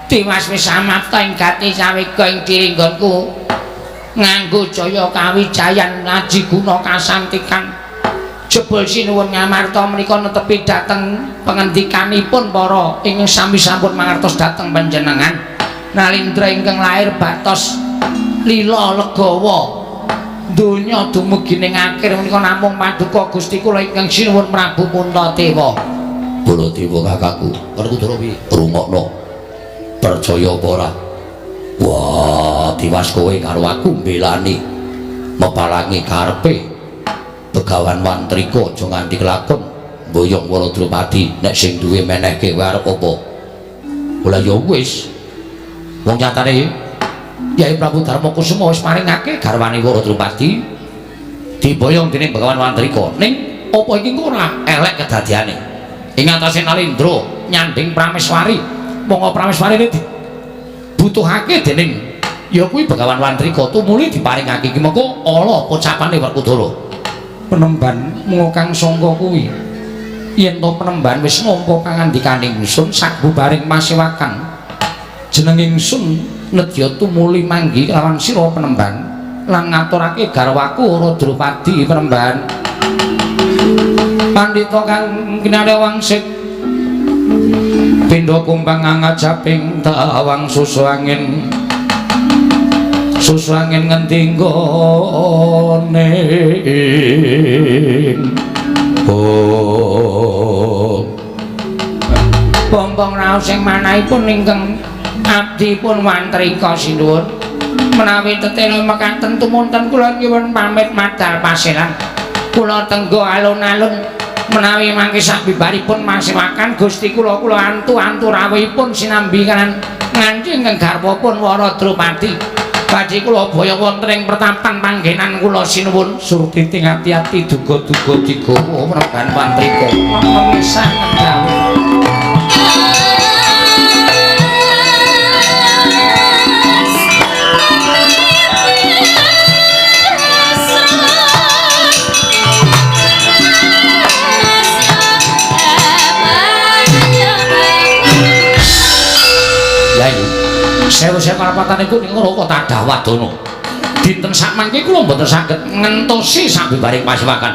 Tiwas wis samapta ing gati sawega ing diringgonku nganggo jaya kawijayan aji guna kasantikan. Jebul sinuwun Ngamarta menika netepi dhateng pengendikanipun para ingkang sami sampun mangertos dhateng panjenengan. Nalindra ingkang lair batos lila legawa. Donya dumugi ning akhir menika namung paduka Gusti kula ingkang sinuwun Prabu Puntadewa. Baladewa kakangku, Werkudara piye? Rungokno. Percaya apa ora? Wah, tiwas kowe karo aku mbelani mepalangi karepe Begawan Wantrika aja nganti kelakon mboyong Wara Drupadi nek sing duwe menehke kowe arep apa? Lah ya wis. Wong nyatane Kyai Prabu Darma Kusuma wis maringake garwane Wara Drupadi diboyong dening Begawan Wantrika. Ning apa iki engko ora elek kedadiane? Ing atase Nalendra nyanding Prameswari. Monggo Prameswari dibutuhake dening ya kuwi Begawan Wantrika tumuli diparingake iki mengko ala pocapane Werkudara. Penemban mung kang sangka kuwi yen to penemban wis nampa pangandikaning ingsun sabubaring masewakan jeneng ingsun nedya tumuli manggi lawan sira penemban lan ngaturake garwaku Wara Drupadi penemban. Pandhita kang kinarya wangsit pindha kumbang angajaping tawang susu angin ngendi nggone. Oh bombong raos sing manahipun ingkang abdipun Wantrika sinuwun menawi tetela mekaten tumunten kula nyuwun pamit madal pasiran kula tenggo alun-alun menawi mangke sabibaripun masewakan Gusti kula kula antu-antu rawuhipun sinambi kanan nganti ingkang garwapun Wara Drupadi badhe kula boyong wonten ing pertapan panggenan kula sinuwun. Surti ati-ati duga-duga digawa Penemban Wantrika memisah gawe. Sewu-sewu karapatanipun ing Raka Tadah Wadana. Dinten sakmangke kula mboten saged ngentosi sabibaring pasewakan.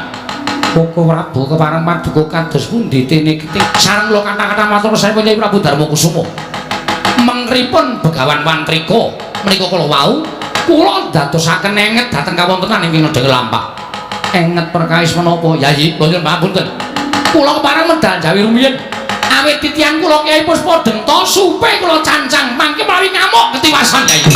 Koko Prabu kepareng paduka kados pundi dene keting sareng kula kathah-kathah matur sampun Kyai Prabu Darma Kusuma. Mengripun Begawan Wantrika menika kala wau kula ndadosaken enget dhateng kawontenan ingkang nedheng lampah. Enget perkawis menapa Yayi? Kula nyuwun pangapunten. Kula kepareng medal jawi rumiyin. Awit titiang kula Kyai Puspa Denta supe kula cancang mangke menawi ngamuk ketiwasan Kyai.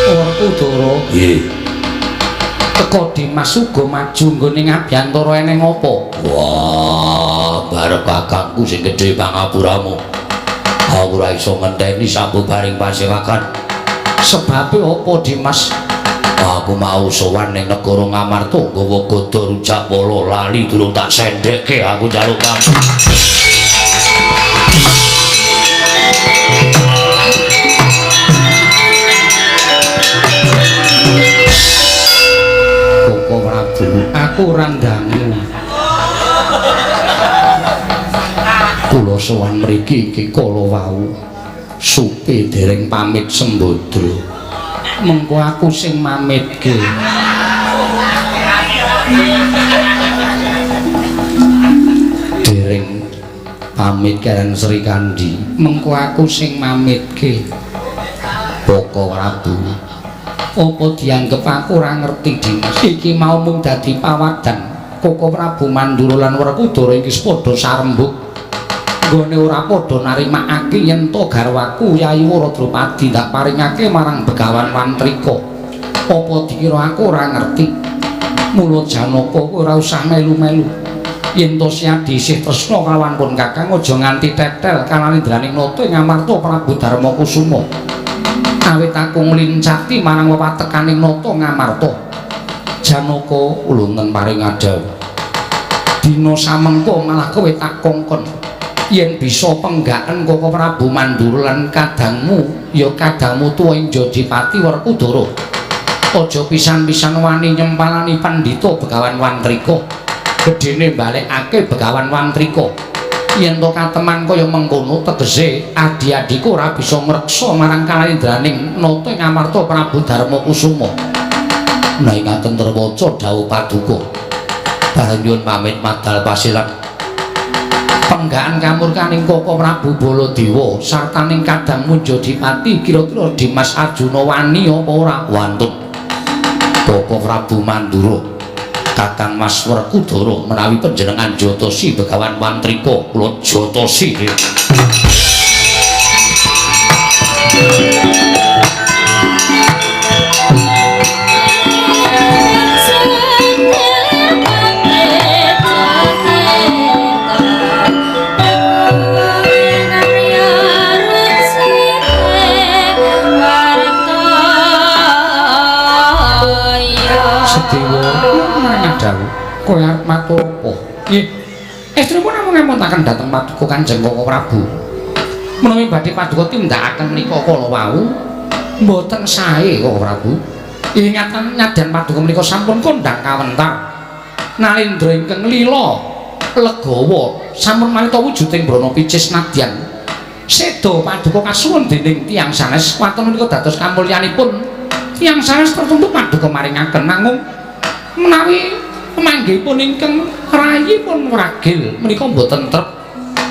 Werkudara. Nggih. Teka Dimas uga maju nggone ngabiyantara eneng apa? Wah, bareng kakangku sing gedhe pangapuramu. Aku ora iso ngenteni sabubaring pasewakan. Sebabe apa Dimas? Aku mau sowan ning negara Ngamarta nggawa gada rujak pala lali durung tak sendhekke aku njaluk kamu. Koko Prabu, aku ora ndangu. Kula sowan mriki iki kala wau supe dereng pamit sembadra. Mengko aku sing mamitke. Dereng pamit karen Sri Kandi, mengko aku sing mamitke. Koko Prabu, apa dianggep aku ora ngerti Dimas? Iki mau mung dadi pawadan. Koko Prabu Mandura lan Werkudara iki padha sarembug. Nggone ora padha narimakake yen to garwaku Yayi Wara Drupadi ndak paringake marang Begawan Wantrika. Apa dikira aku ora ngerti? Mula Janaka ora usah melu-melu. Yen to Siadi isih tresna kalawan pun Kakang aja nganti tetel kalalindraning nata ing Amarta Prabu Darma Kusuma. Awit aku nglincati marang wewatekaning nata Ngamarta. Janaka ulunten paring adhawuh. Dina samengko malah kowe tak kongkon. Yen bisa penggaken Koko Prabu Mandura lan kadangmu ya kadangmu tuwa ing Jodipati Werkudara. Aja pisan-pisan wani nyempalani pandhita Begawan Wantrika. Gedene balekake Begawan Wantrika. Yen to kateman kaya mengkono tegese adi-adiku ora bisa ngreksa marang kalalindraning nata ing Amarta Prabu Darma Kusuma. Nah ingaten terwaca dawuh paduka. Bareng nyuwun pamit madal pasiran. Penggakan kamurkaning Koko Prabu Baladewa sartaning Kadang Munjadipati kira-kira Dimas Arjuna wani apa ora? Wantun. Koko Prabu Mandura, Kakang Mas Werkudara menawi panjenengan jotosi Begawan Wantrika kula jotosi. Kowe arep matur apa? Nggih. Estrinipun namung ngemuntaken dhateng paduka Kanjeng Koko Prabu. Menawi badhe paduka tindakaken menika kala wau mboten sae Koko Prabu. Ingatan nyadyan paduka menika sampun kondhang kawentar. Nalendra ingkang lila legawa sampun manita wujuding brana picis nadyan. Seda paduka kasuwun dening tiyang sanes waton menika dados kamulyanipun tiyang sanes tertentu paduka maringaken nanging menawi pemanggihipun ingkang rayipun wragil menika mboten trep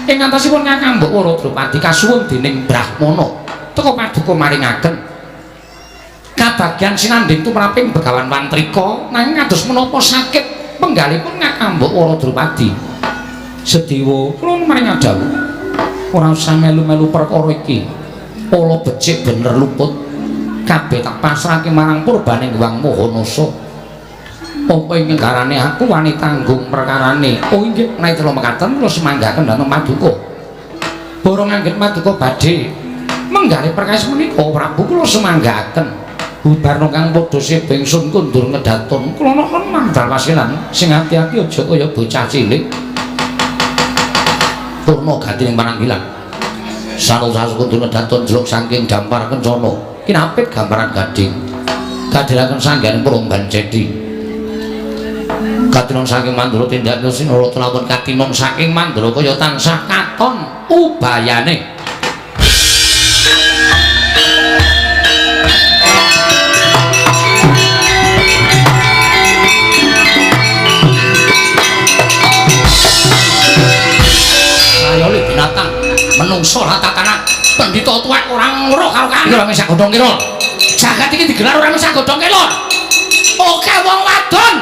ing antasipun Kakang Mbok Wara Drupadi kasuwun dening Brahmana teka paduka maringaken kabagyan sinandhing tumraping Begawan Wantrika nanging kados menapa sakit penggalipun Kakang Mbok Wara Drupadi. Sediwa kula maring dawuh ora usah melu-melu perkara iki, pola becik bener luput kabeh tak pasrahke marang purbaning Hyang Maha Nasa. Apa ing nggarane aku wani tanggung perkarane? Oh inggih, menawi kula mekaten kula semanggaken dhateng paduka. Borong anggen paduka badhe menggalih perkawis menika Prabu kula semanggaken. Bubarna kang padha sebeng sun kundur ngedaton kula nonton mangdal pasilan sing ati-ati aja kaya bocah cilik. Purna gati ning pananggilan. Sanusas kundur ngedaton jeluk saking dampar kencana. Kinapit gambaran gading. Kadhiraken sangganing Promban Cedi. Katinon saking Mandura tindak sinara lamun katinon saking Mandura kaya tansah katon ubayane. Sayole binatang menungso rata tanah pendhita tuwek ora ngruh karo kang ora mesah godhong kelor. Jagat iki digelar ora mesah godhong kelor. Oke wong wadon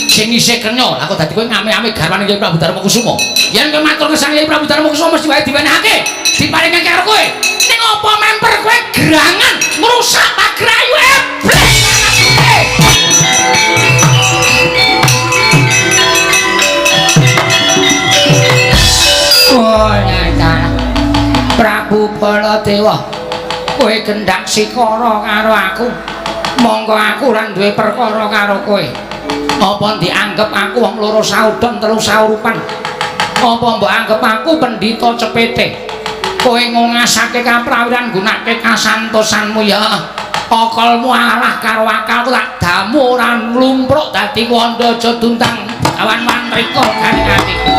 sing isih kenya. Lah kok dadi kowe ngame-ame garwane Kyai Prabu Darma Kusuma. Yen kowe matur kesang Kyai Prabu Darma Kusuma mesti wae diwenehake. Diparingake karo kowe. Ning apa memper kowe gerangan ngrusak pagrayu eblek. Oh nyata. Prabu Baladewa, kowe gendhak sikara karo aku. Monggo aku ora duwe perkara karo kowe. Apa dianggep aku wong loro saudon telu saurupan? Apa mbok anggep aku pendhita cepete? Kowe ngongasake kaprawiran gunake kasantosanmu ya. Akalmu alah karo akalku tak damu ora nglumpruk dadi wanda aja duntang Begawan Wantrika garing atiku.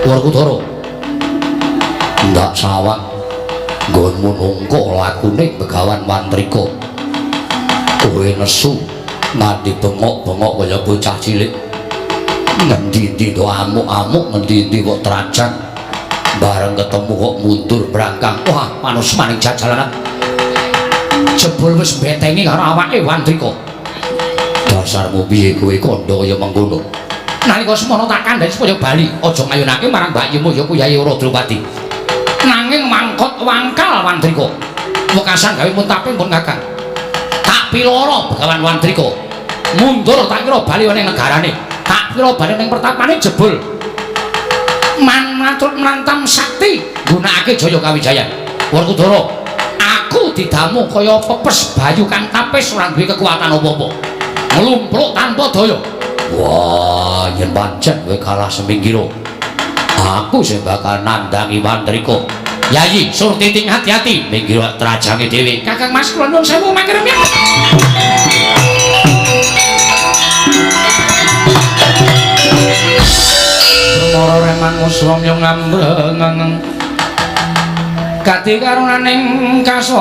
Werkudara ndak sawang nggonmu nungko lakune Begawan Wantrika. Kowe nesu nganti bengok-bengok kaya bocah cilik. Ngendi-endi do amuk-amuk, ngendi-endi kok trajang. Bareng ketemu kok mundur brangkang. Wah, manus maning jajalanan. Jebul wis mbetengi karo awake Wantrika. Dasarmu piye kowe kandha kaya mengkono? Nalika semono tak kandhani supaya bali, aja ngayunake marang mbakyumu ya Kyai Wara Drupadi. Nanging mangkot wangkal Wantrika. Wekasan gawe muntaping pun Kakang. Tak piloro Begawan Wantrika. Mundur tak kira bali ning negarane. Tak kira bali ning pertapane jebul. Man matur mlantam sakti nggunakake Jaya Kawijayan. Werkudara, aku didamu kaya pepes bayu kang tapis ora duwe kekuatan apa-apa. Nglumpruk tanpa daya. Wah, yen pancen kowe kalah semingkira. Aku sing bakal nandangi Wantrika. Yayi, Surtiting hati-hati minggir trajange dhewe. Kakang Mas kula nuwun sewu mangke remyang. Permara remang uswamya ngambreng Gati karunaning kasose.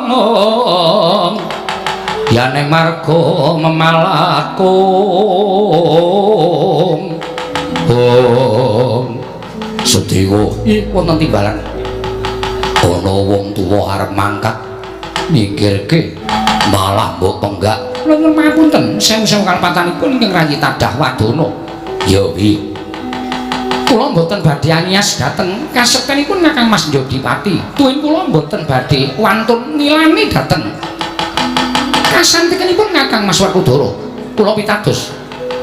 Omong yane marga memalatkung. Om Sedewa ih wonten timbalan. Ana wong tuwa arep mangkat mikirke malah mbok penggak. Kula nyuwun pangapunten sewu-sewu kalepatanipun ingkang rayi tadah wadana. Ya piye? Kula mboten badhe angias dhateng kasektenipun Kakang Mas Jodipati. Tuwin kula mboten badhe wantun ngilani dhateng kasantikanipun Kakang Mas Werkudara. Kula pitados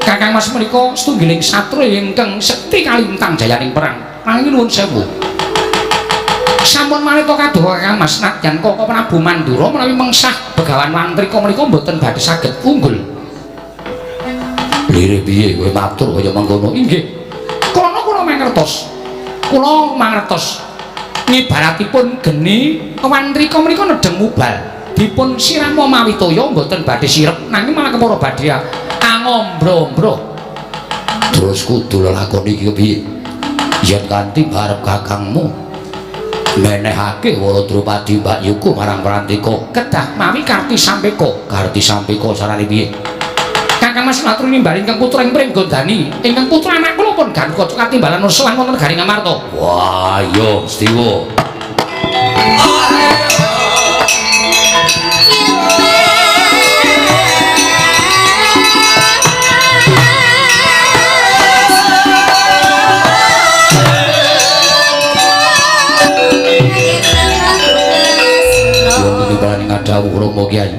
Kakang Mas menika setunggiling satriya ingkang sekti kalintang jayaning perang. Nanging nuwun sewu, sampun maneka kaduka Kakang Mas nadyan Kaka Prabu Mandura menawi mengsah Begawan Wantrika menika mboten badhe saged unggul. Lire piye kowe matur kaya mengkono? Inggih. Krana kula mangertos. Kula mangertos ngibaratipun geni Wantrika menika nedheng mubal. Dipun sirama mawi toya mboten badhe sirep nanging malah kepara badhe angombro-ombro. Terus kudu lelakon iki kepiye? Yen kanthi barep kakangmu menehake Wara Drupadi Mbak Yuku marang Prantika kedah mawi Karti Sampeka. Karti Sampeka carane piye? Kakang Mas matur nimbal ingkang putra ing Pringgondani, ingkang putra anak kula pun Garuda katimbalan sowan wonten Garing Amarta. Wah, iya Setiwa. Dawuh Rama Kyai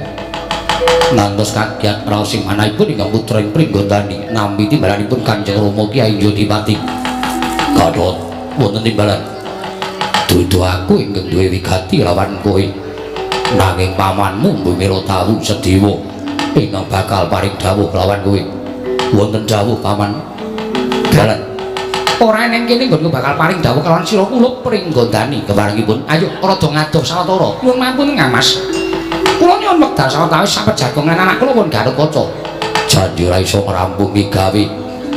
ngantos kagiat raos sing manahipun ingkang putra ing Pringgondani nampi timbalanipun Kanjeng Rama Kyai Jodipati. Gatot wonten timbalan dudu aku ingkang duwe wigati lawan kowe, nanging pamanmu Bumira Tahu Sedewa ingkang bakal paring dawuh lawan kowe. Wonten dawuh paman. Dalan ora eneng kene nggonku bakal paring dawuh kalawan sira kula Pringgondani. Keparengipun ayo rada ngadoh sawetara. Nyuwun mampun Kang Mas. Kula nyuwun wekdal sawetawis sapejagongan anak kula pun Garuda. Janji ora iso ngrampungi gawe,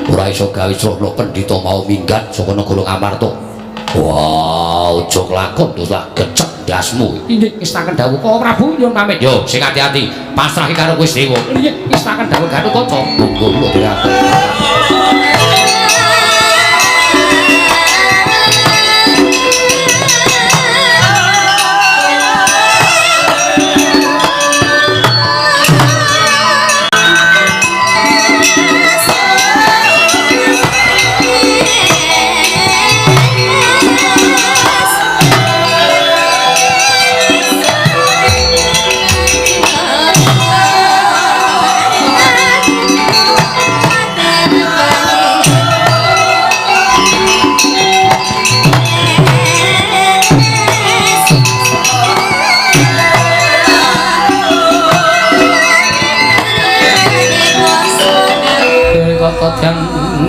ora iso gawe srana pendhita mau minggat saka negara Ngamarta. Wah, aja kelakon terus lak gecek ndasmu. Inggih, ngestaken dawuh Kaka Prabu nyuwun pamit. Yo, sing ati-ati, pasrahke karo kowe Dewa. Inggih, ngestaken dawuh Garuda. Monggo kula dherekaken.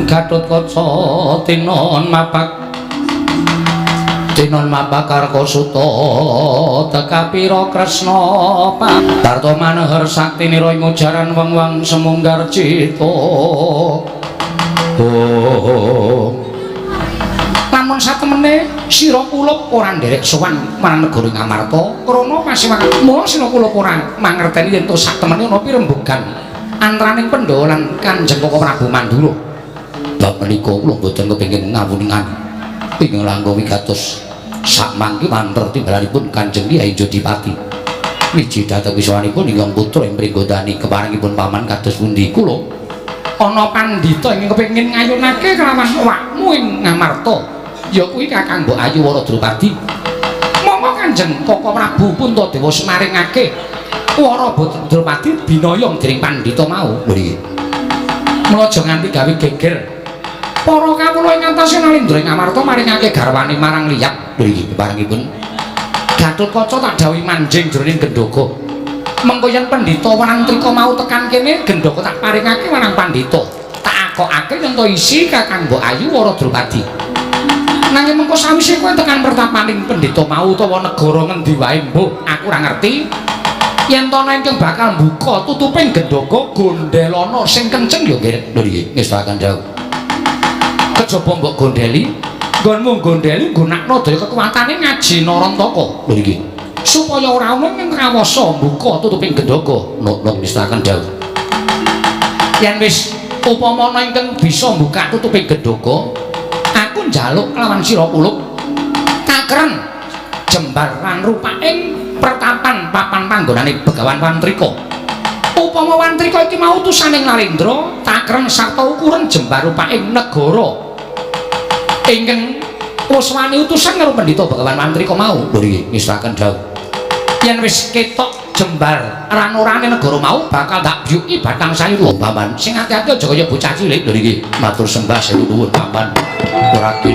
Gatotkaca tinon mapak tinon mapak Karkasuta tekapira Kresna Tarta manehar sakti nira ing ujaran weng-weng semunggar cita. Oh. Lamun satemene sira kulup ora nderek sowan marang negara Ngamarta krana pasiwangan mula sira kulup ora mangerteni yen to satemene ana pirembugan antaraning Pandhawa lan Kanjeng Kaka Prabu Mandura. Bab menika kula mboten kepengin ngawuningan ingkang langkung wigatos sakmangke manter timbalanipun Kanjeng Kyai Jodipati. Wiji dhateng wiswanipun ingkang putra ing Pringgondani keparengipun paman kados pundi kula ana pandhita ingkang kepengin ngayunake kelawan awakmu ing Ngamarta ya kuwi Kakang Mbok Ayu Wara Drupadi. Monggo Kanjeng Kaka Prabu Puntadewa semaringake Wara Drupadi binayong dening pandhita mau. Nggih. Mula aja nganti gawe geger. Para kawula ing antase Nalindra ing Amarta maringake garwane marang liyap. Nggih, keparengipun Gatotkaca tak dawuhi manjing jroning gendhoga. Mengko yen pendhita Wantrika mau tekan kene, gendhoga tak paringake marang pandhita. Tak akokake yen to isi Kakang Mbok Ayu Wara Drupadi. Nanging mengko sawise kowe tekan pertapaning pendhita mau utawa negara ngendi wae mbuh, aku ora ngerti. Yen to ana ingkang bakal mbuka tutuping gendhoga gondhelana sing kenceng ya nggih. Lho nggih, ngestakaken dawuh. Kejaba mbok gondheli, nggonmu gondheli nggunakno daya kekuatane ngaji Narantaka. Lho nggih. Supaya ora ana ing kawasa mbuka tutuping gendhoga. Nut ngestakaken dawuh. Yen wis upama ana ingkang bisa mbuka tutuping gendhoga, aku njaluk kelawan sira puluk kakeren jembar lan rupaing pertapan papan panggonane Begawan Wantrika. Upama Wantrika iki mau utusaning Narendra, takeren sarta ukuran jembar rupaing negara ingkang wis wani utusan karo pendhita Begawan Wantrika mau. Lho nggih, ngestakaken dawuh. Yen wis ketok jembar ranorane negara mau bakal tak byuki batang sayur. Paman, sing ati-ati aja kaya bocah cilik. Lho nggih, matur sembah sewu nuwun paman. Ragil.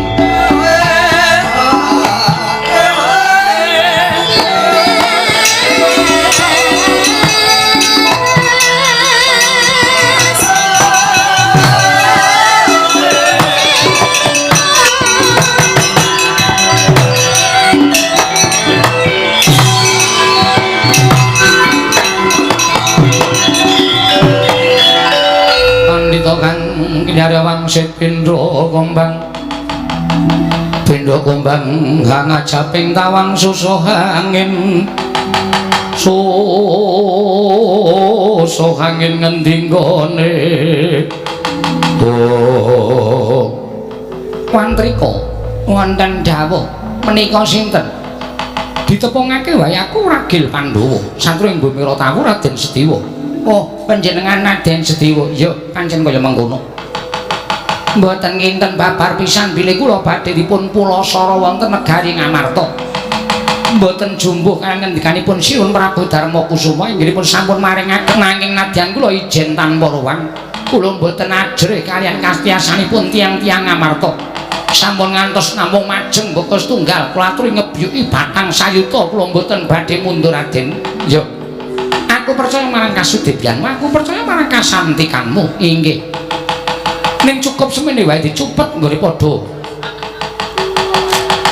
Pandhita kang kinarya wangsit pindha kembang pindha kembang kang ajaping tawang susuh angin susuh angin ngendi nggone. Oh Wantrika wonten dawuh menika sinten? Ditepungake wae aku Ragil Pandhawa satru ing bumi Ratawu Raden Sediwa. Oh, panjenengan Raden Sediwa. Ya, pancen kaya mengkono. Mboten kinten babar pisan bilih kula badhe dipun pulasara wonten negari Ngamarta. Mboten jumbuh kaliyan ngendikanipun Sinuhun Prabu Darma Kusuma inggihipun sampun maringaken nanging nadyan kula ijen tanpa ruwang. Kula mboten ajrih kaliyan kastiyasanipun tiyang-tiyang Ngamarta. Sampun ngantos namung majeng mbaka setunggal kula aturi ngebyuki batang sayuta kula mboten badhe mundur Raden. Ya. Aku percaya marang kasudebyanmu, aku percaya marang kasantikanmu. Inggih. Ning cukup semene wae dicupet nggone padha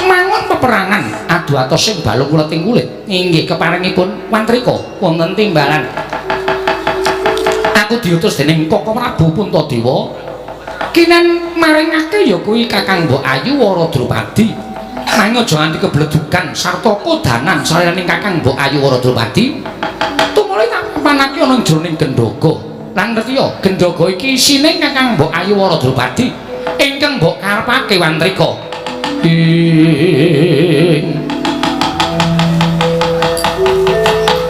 mangun peperangan adu atos sing balung kuleting kulit. Inggih keparengipun Wantrika wonten timbalan. Aku diutus dening Koko Prabu Puntadewa kinen maringake ya kuwi Kakang Mbok Ayu Wara Drupadi. Nanging aja nganti kebledugan sarta kodanan saliyane Kakang Mbok Ayu Wara Drupadi. Tumuli tak papanake ana jroning gendhoga. Lan ngerti ya, gendhoga iki isine Kakang Mbok Ayu Wara Drupadi ingkang mbok karepake Wantrika. Ing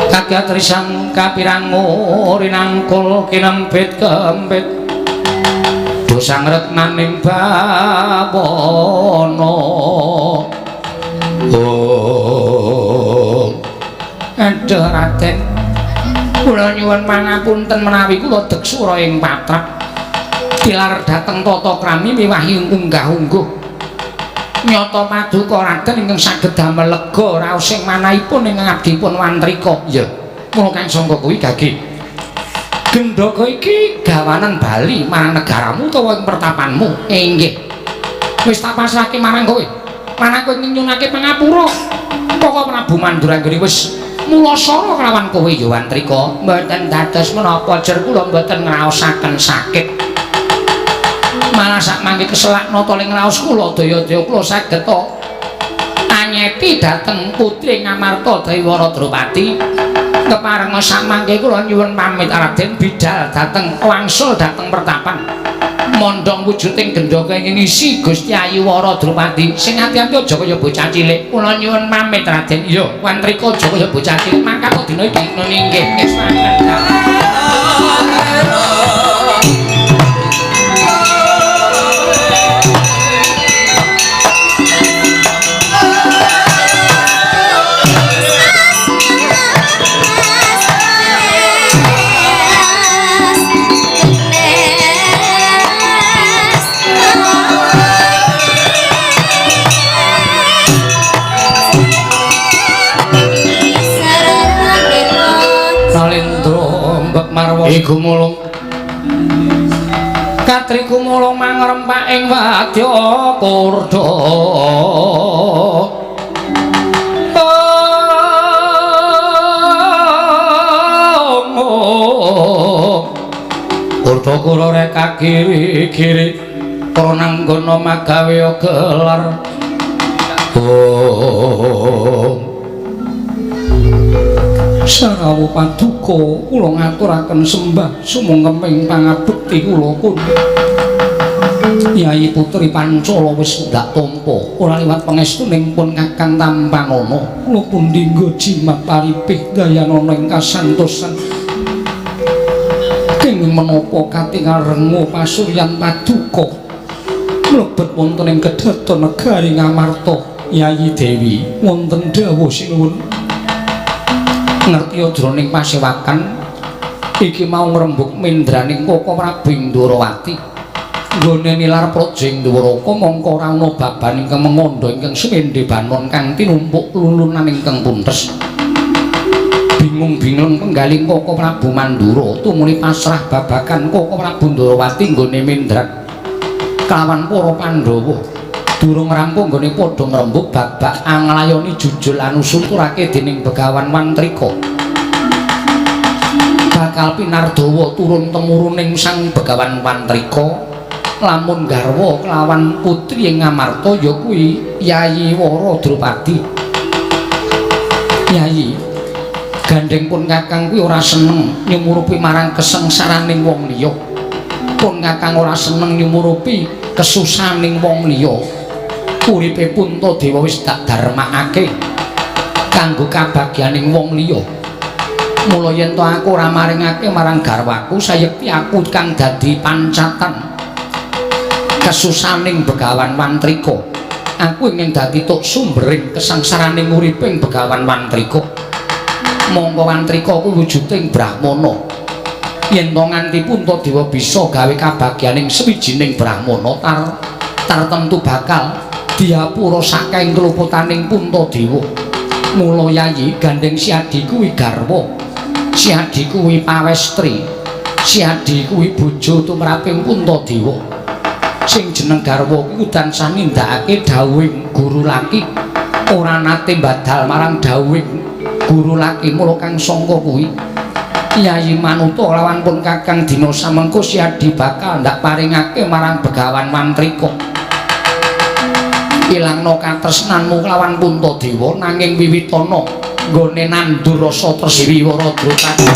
kagatrisang kapirangu rinangkul kinempit kempit dosang retnaning bawana. Oh aduh Raden, kula nyuwun pangapunten menawi kula deksura ing patrap tilar dhateng tata krami miwahi unggah-ungguh nyata paduka Raden ingkang saged damel lega raos sing manahipun ing ngabdipun Wantrika. Ya, mula kang sangka kuwi gage gendhoga iki gawanan bali marang negaramu utawa ing pertapanmu. Inggih. Wis tak pasrahke marang kowe. Marang kowe nyunake pangapura. Koko Prabu Mandura anggone wis mulasara kelawan kowe ya Wantrika. Mboten dados menapa jer kula mboten ngraosaken sakit. Malah sak mangke keselak nata ling ngraos kula daya-daya kula saged ta anyeti dhateng putri Ngamarta Dewi Drupadi. Keparenga sak mangke kula nyuwun pamit Raden bidal dhateng wangsul dhateng pertapan. Mondhong wujuding gendhoga ing ngisi Gusti Ayu Wara Drupadi. Sing ati-ati aja kaya bocah cilik. Kula nyuwun pamit Raden. Iya, Wantrika aja kaya bocah cilik. Mangkat dina iki nggih ngestakaken. Yes. Tumembek marwa gumulung Katri gumulung mangrempak ing wadya kurda. Kurda kula rek kiri-kiri prananggana magawe gelar. Om Sarawu paduka kula ngaturaken sembah sumangkeming pangabekti kula kun. Yayi Putri Pancala wis ndak tampa ora liwat pangestuning pun Kakang Tampanana. Kula pundi nggo jimat paripih dayanana ing kasantosan. Kenging menapa katingal rengu pasuryan paduka mlebet wonten ing kedaton negari Ngamarta. Yayi Dewi wonten dawuh sinuwun. Ngerti jroning pasewakan iki mau ngrembug mendraning Koko Prabu Ndorowati nggone nilar praja ing Dwaraka mongko ora ana baban ingkang mengandha ingkang sumendhe banon kang tinumpuk lulunan ingkang puntes. Bingung-bingung penggaling Koko Prabu Mandura tumuli pasrah babagan Koko Prabu Ndorowati nggone mendrat kelawan para Pandhawa. Durung rampung nggone padha ngrembug babak anglayoni jujul anusuturake dening Begawan Wantrika. Bakal pinardawa turun temuruning Sang Begawan Wantrika lamun garwa kelawan putri ing Ngamarta ya kuwi Yayi Wara Drupadi. Yayi gandeng pun Kakang kuwi ora seneng nyumurupi marang kesengsaraning wong liya. Pun Kakang ora seneng nyumurupi kesusahaning wong liya. Uripe Puntadewa wis tak darmakake kanggo kabagyaning wong liya. Mula yen to aku ora maringake marang garwaku sayekti aku kang dadi pancatan kesusahaning Begawan Wantrika. Aku ingin dadi tuk sumbering kesangsaraning uriping Begawan Wantrika. Mongko Wantrika kuwi wujuding brahmana. Yen to nganti Puntadewa bisa gawe kabagyaning sawijining brahmana tartemtu bakal diapura saking kluputaning Puntadewa. Mula Yayi gandeng si Adi kuwi garwa, si Adi kuwi pawestri, si Adi kuwi bojo tumraping Puntadewa. Sing jeneng garwa kuwi tansah nindakake dawuhing guru laki, ora nate mbadal marang dawuhing guru laki. Mula kang sangka kuwi Yayi manuta lawan pun Kakang dina samengko si Adi bakal ndak paringake marang Begawan Wantrika. Ilangno katresnanmu kelawan Puntadewa nanging wiwitana nggone nandur rasa tresna Wara Drupadi.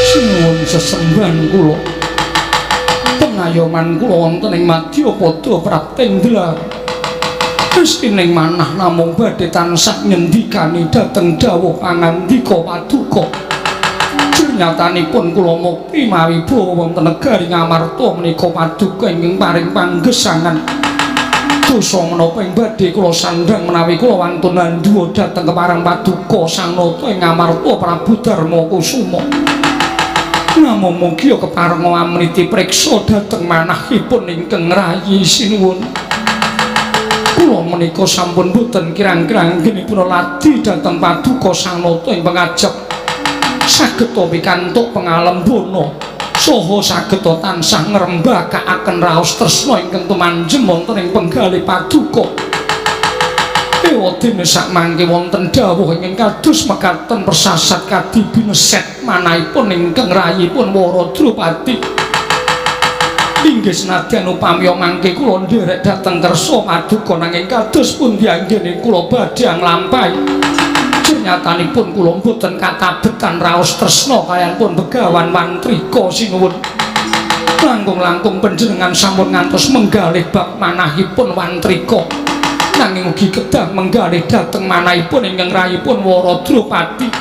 Sinuwun sesembahan kula pengayoman kula wonten ing madyapada praptendra. Gustining manah namung badhe tansah ngendikani dhateng dawuh pangandika paduka. Nyatanipun kula mukti mawi bawa wonten negari Ngamarta menika paduka ingkang paring panggesangan. Dosa menapa ing badhe kula sandhang menawi kula wantun nandhuwa dhateng kepareng paduka Sang Nata ing Ngamarta Prabu Darma Kusuma. Namung mugi kepareng amriti priksa dhateng manahipun ingkang rayi sinuwun. Kula menika sampun boten kirang-kirang anggenipun ladi dhateng paduka Sang Nata ing pangajep. Saged pikantuk pengalembana saha saged tansah ngrembakakaken raos tresna ingkang tumanjem wonten ing penggalih paduka. Ewadene sakmangke wonten dawuh ingkang kados mekaten persasat kadi bineset manahipun ingkang rayipun Wara Drupadi. Inggih senadyan upami mangke kula nderek dhateng kersa paduka nanging kados pundi anggene kula badhe nglampahi. Nyatanipun kula mboten katabetan raos tresna kaliyan pun Begawan Wantrika sinuwun. Langkung-langkung panjenengan sampun ngantos menggalih bab manahipun Wantrika. Nanging ugi kedah menggalih dhateng manahipun ingkang rayipun Wara Drupadi.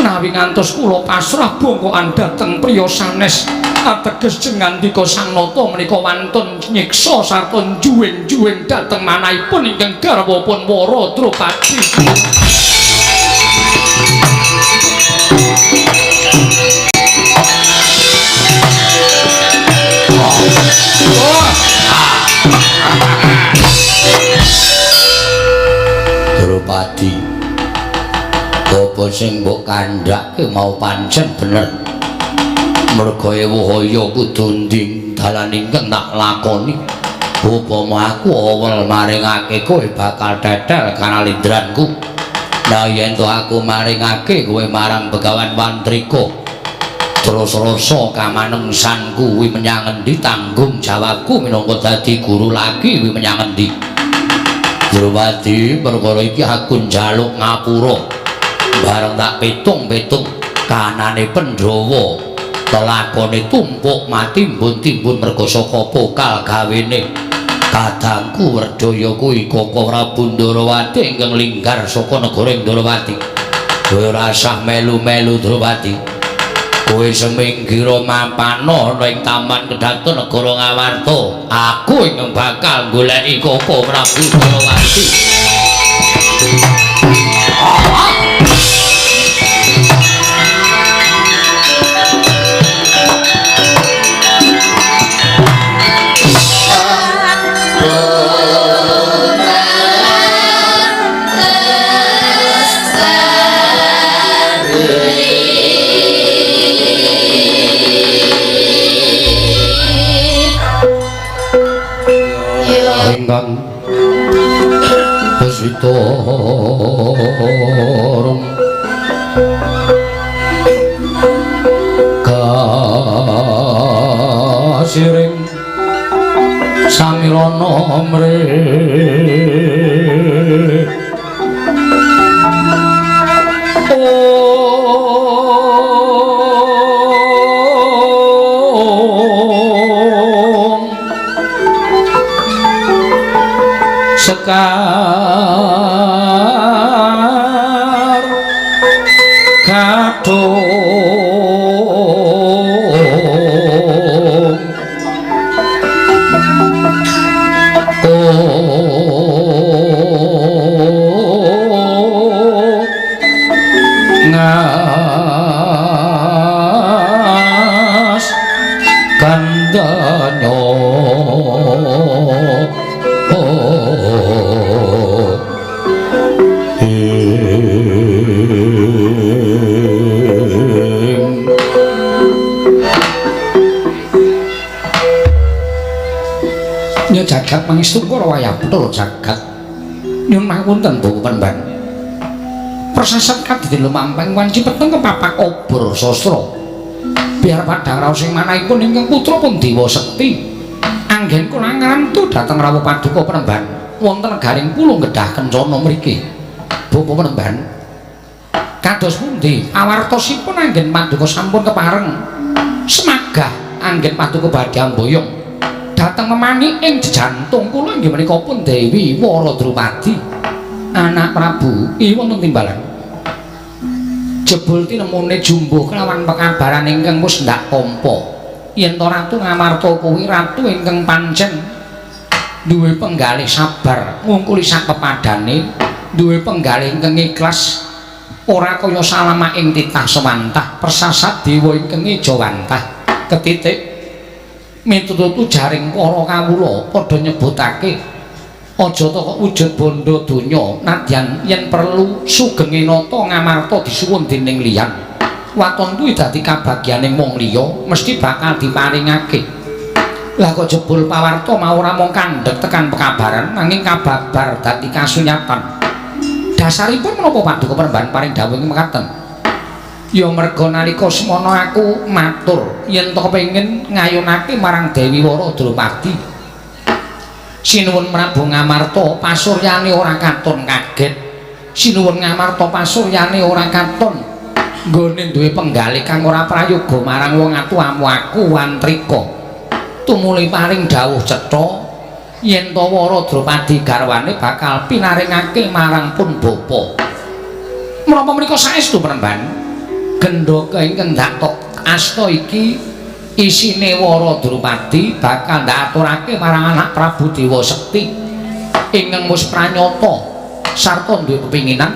Menawi ngantos kula pasrah bongkokan dhateng priya sanes ateges jengandika Sang Nata menika wantun nyiksa sarta njuwing-juwing dhateng manahipun ingkang garwapun Wara Drupadi. Drupadi, apa sing mbok kandhake mau pancen bener. Merga ewuh kudu nding dalan ingkang tak lakoni. Upama aku awel maringake kowe bakal tetel kanalindranku. Nah yen to aku maringake kowe marang Begawan Wantrika, terus rasa kamanengsanku kuwi menyang endi, tanggung jawabku minangka dadi guru lagi kuwi menyang endi. Drupadi, perkara iki aku njaluk ngapura. Bareng tak pitung-pitung kanane Pandhawa lelakone tumpuk matimbun-timbun merga saka pokal gawene kadangku Werjaya kuwi Koko Prabu Ndorowati ingkang linggar saka negara Ndorowati. Kowe ora usah melu-melu Drupadi. Kowe seminggira mapana ana ing Taman Kedhaton Negara Ngawarta. Aku ingkang bakal goleki Koko Prabu Ndorowati. Ingkang pesitorum kasiring samirana mrih sekar kadung ngas kandhanyo. Nya jagat mangestu karo wayah betul jagat. Nyuwun pangapunten Bapak Penemban. Persasat kadadi lumampeng wanci peteng kepapak obor sastra. Biar padhang raos ing manahipun ingkang putra pun Dewa Sekti. Anggen kula ngrantu dhateng rawuh paduka Penemban wonten garing pulung Gedhah Kencana mriki. Bapak Penemban, kados pundi awartosipun anggen paduka sampun kepareng semagah anggen paduka badhe amboyong dhateng memani ing jejantung kula inggih menika pun Dewi Wara Drupadi anak Prabu iki wonten timbalan. Jebul tinemune jumbuh kelawan pekabaran ingkang wis ndak tampa yen to Ratu Ngamarta kuwi ratu ingkang pancen duwe penggalih sabar ngungkuli sak pepadane, duwe penggalih ingkang ikhlas ora kaya salama ing titah sewantah persasat dewa ingkang ejawantah ketitik mitututu jaring para kawula padha nyebutake aja to kok wujud bondo donya nadyan yen perlu sugenge nata Ngamarta disuwun dening liyan waton kuwi dadi kabagyaning wong liya mesti bakal diparingake. Lah kok jebul pawarta mau ora mung kandhek tekan pekabaran nanging kababar dadi kasunyatan. Dasaripun menapa paduka Penemban paring dawuh mekaten? Ya merga nalika semono aku matur yen to kepengin ngayunake marang Dewi Wara Drupadi. Sinuwun Prabu Ngamarta pasuryane ora katon kaget. Sinuwun Ngamarta pasuryane ora katon nggone duwe penggalih kang ora prayoga marang wong atuamu aku Wantrika. Tumuli paring dawuh cetha yen to Wara Drupadi garwane bakal pinaringake marang pun bapa. Menapa menika saestu Penemban? Gendhoka ingkang ndak tok asta iki isine Wara Drupadi bakal ndak aturake marang anak Prabu Dewa Sekti ingkang wis pranyata sarta duwe kepinginan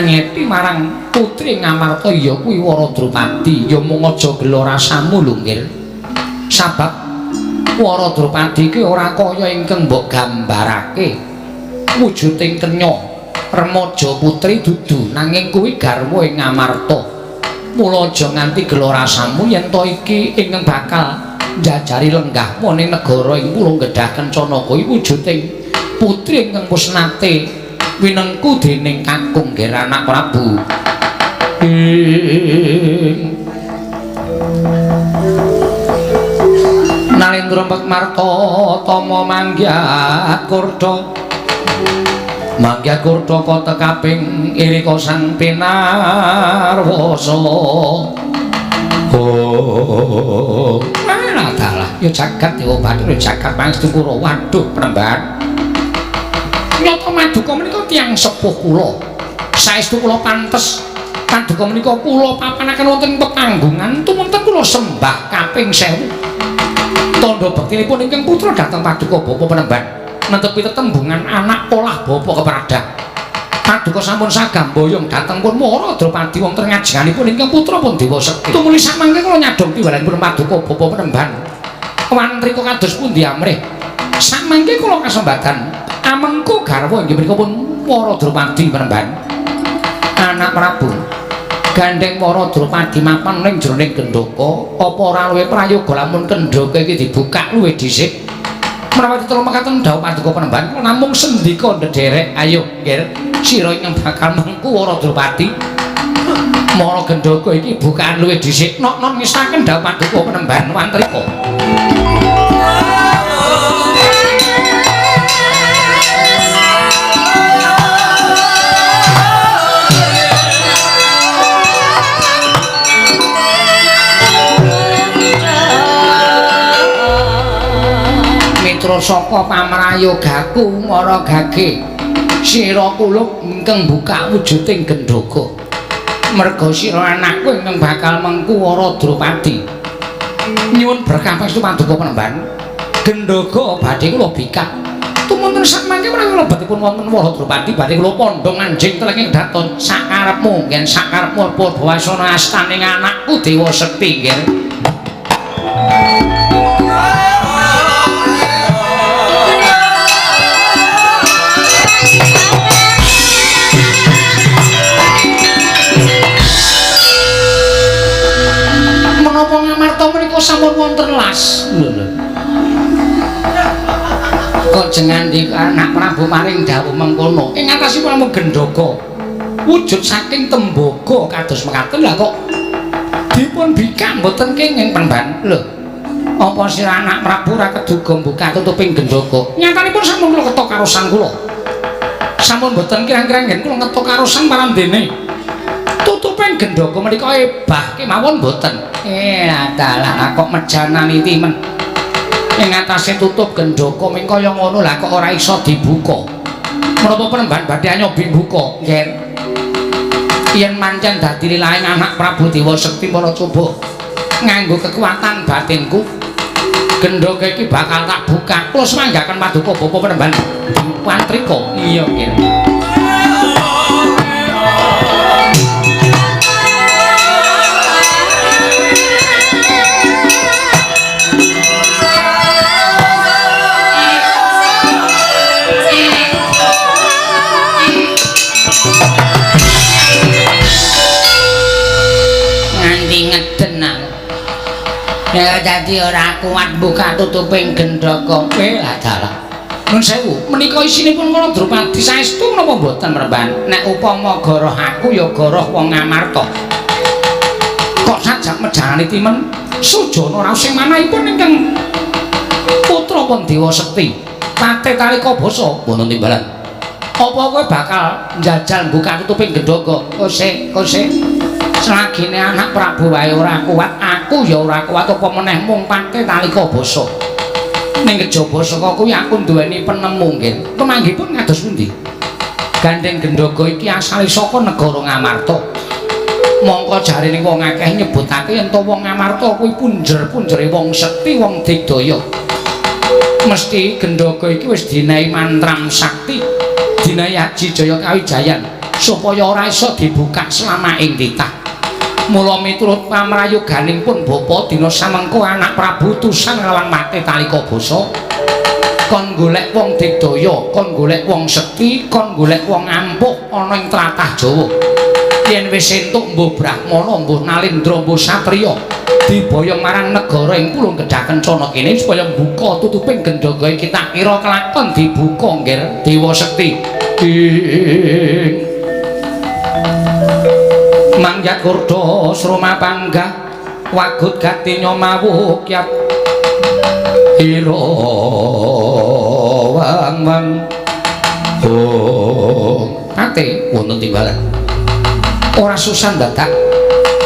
nyeti marang putri Ngamarta ya kuwi Wara Drupadi. Ya mung aja gela rasamu lho nggih. Sabab Wara Drupadi iki ora kaya ingkang mbok gambarake wujuding kenya. Remaja putri dudu nanging kuwi garwa ing Ngamarta. Mula aja nganti gela rasamu yen to iki ingkang bakal njajari lenggahmu ning negara ing Pulo Gedhah Kencana kuwi wujuding putri ingkang wis nate winengku dening Kakung Ger Anak Prabu. Nalendra Marta tama manggyat kurda. Manggyat kurda kota kaping irika sang pinarwasa. Oh, dalah ya jagat dewa bathara jagat pangestu kura. Waduh Penemban. Nyata maduka menika tiyang sepuh kula. Saestu kula pantes paduka menika kula papanaken wonten pepanggungan tumunten kula sembah kaping 1000. Tandha bektinipun ingkang putra dhateng paduka Bapak Penemban netepi tetembungan anak olah bapa kepradah. Paduka sampun sagamboyong dhateng pun Mara Drupadi wonten ngajenganipun ingkang putra pun Dewa Sekti. Tumuli samangke kula nyadhong piwalanipun paduka Bapak Penemban. Wantrika kados pundi amrih? Samangke kula kasembadan amengku garwa inggih menika pun Mara Drupadi Penemban. Anak Prabu gandheng Para Drupadi mapan ning jroning gendaka, apa ora luwih prayoga lamun kendhaka iki dibukak luwih dhisik? Menawi tetela mekaten dawuh paduka Penemban, namung sendika ndederek, ayo Nger, sira ingkang bakal mengku Para Drupadi. Mara gendaka iki bukaan luwih dhisik, nok-nok ngestaken dawuh paduka Penemban wantrika. Mitra saka pamrayogaku mara gage sira kulup ingkang buka wujuding gendhaga merga sira anakku ingkang bakal mengku Wara Drupadi. Nyuwun berkah pangestu paduka Penemban, gendhaga badhe kula bikak tumunten sakmangke menawi lebetipun wonten Wara Drupadi badhe kula pondhong anjing telenging daton sakarepmu ngen sakarepmu padha wasana astaning anakku Dewa Sekti nggih. Menapa Ngamarta menika sampun wonten las? Lho lho. Kok jengandika anak Prabu maring dawuh mengkono. Ing atasipun namung gendhaga. Wujud saking tembaga kados mekaten lah kok dipun bikak mboten kenging Penemban. Lho. Apa sira anak Prabu ora keduga mbuka tutuping gendhaga? Nyatanipun sampun kula ketok karosan kula. Sampun mboten kirang-kirang ngen kula ngetok karosan parandene. Tutuping gendhaga menika ebah kemawon mboten. Dalah kok mejanani timen. Ing atase tutup gendhaga ming kaya ngono lah kok ora iso dibuka. Menapa Penemban badhe nyobi mbuka? Nggih. Yen mancen dadi lilaing anak Prabu Dewa Sekti para coba nganggo kekuatan batinku gendhaga iki bakal tak buka. Kula semanggaken paduka Bapak Penemban Wantrika. Iya nggih. Ya dadi ora kuat buka tutuping gendhaga. Lah dalah. Nun sewu, menika isinipun Wara Drupadi saestu menapa mboten Penemban? Nek upama goroh aku ya goroh wong Ngamarta. Kok sajak mejanani timen sujana raos sing manahipun ingkang putra pun Dewa Sekti. Pate talika basa wonten timbalan. Apa kowe bakal njajal buka tutuping gendhaga? Kose, kose. Selagine anak Prabu wae ora kuat, aku ya ora kuat apa meneh mung pate talika basa. Ning kejaba saka kuwi aku duweni penemu nggih. Pemanggihipun kados pundi? Gandeng gendhaga iki asale saka negara Ngamarta. Mongko jarene wong akeh nyebutake yen to wong Ngamarta kuwi punjer-punjere wong sekti, wong digdaya. Mesti gendhaga iki wis dinehi mantram sakti, dinehi aji jaya kawijayan supaya ora iso dibuka selama ing titah. Mula miturut pamrayoganing pun bapa dina samengko anak Prabu tusan nglawan mate talika basa. Kon golek wong digdaya, kon golek wong sekti, kon golek wong ampuh ana ing tlatah Jawa. Yen wis entuk mbuh Brahmana, mbuh Nalendra, mbuh Satriya, diboyong marang negara ing Pulung Gedhah Kencana kene supaya mbuka tutuping gendhaga iki tak kira kelakon dibuka ngger Dewa Sekti. Ing Mangyat kurda sroma panggah wagut gatinya mawukyat ira wang wang oh ate wonten timbalan ora susah dadak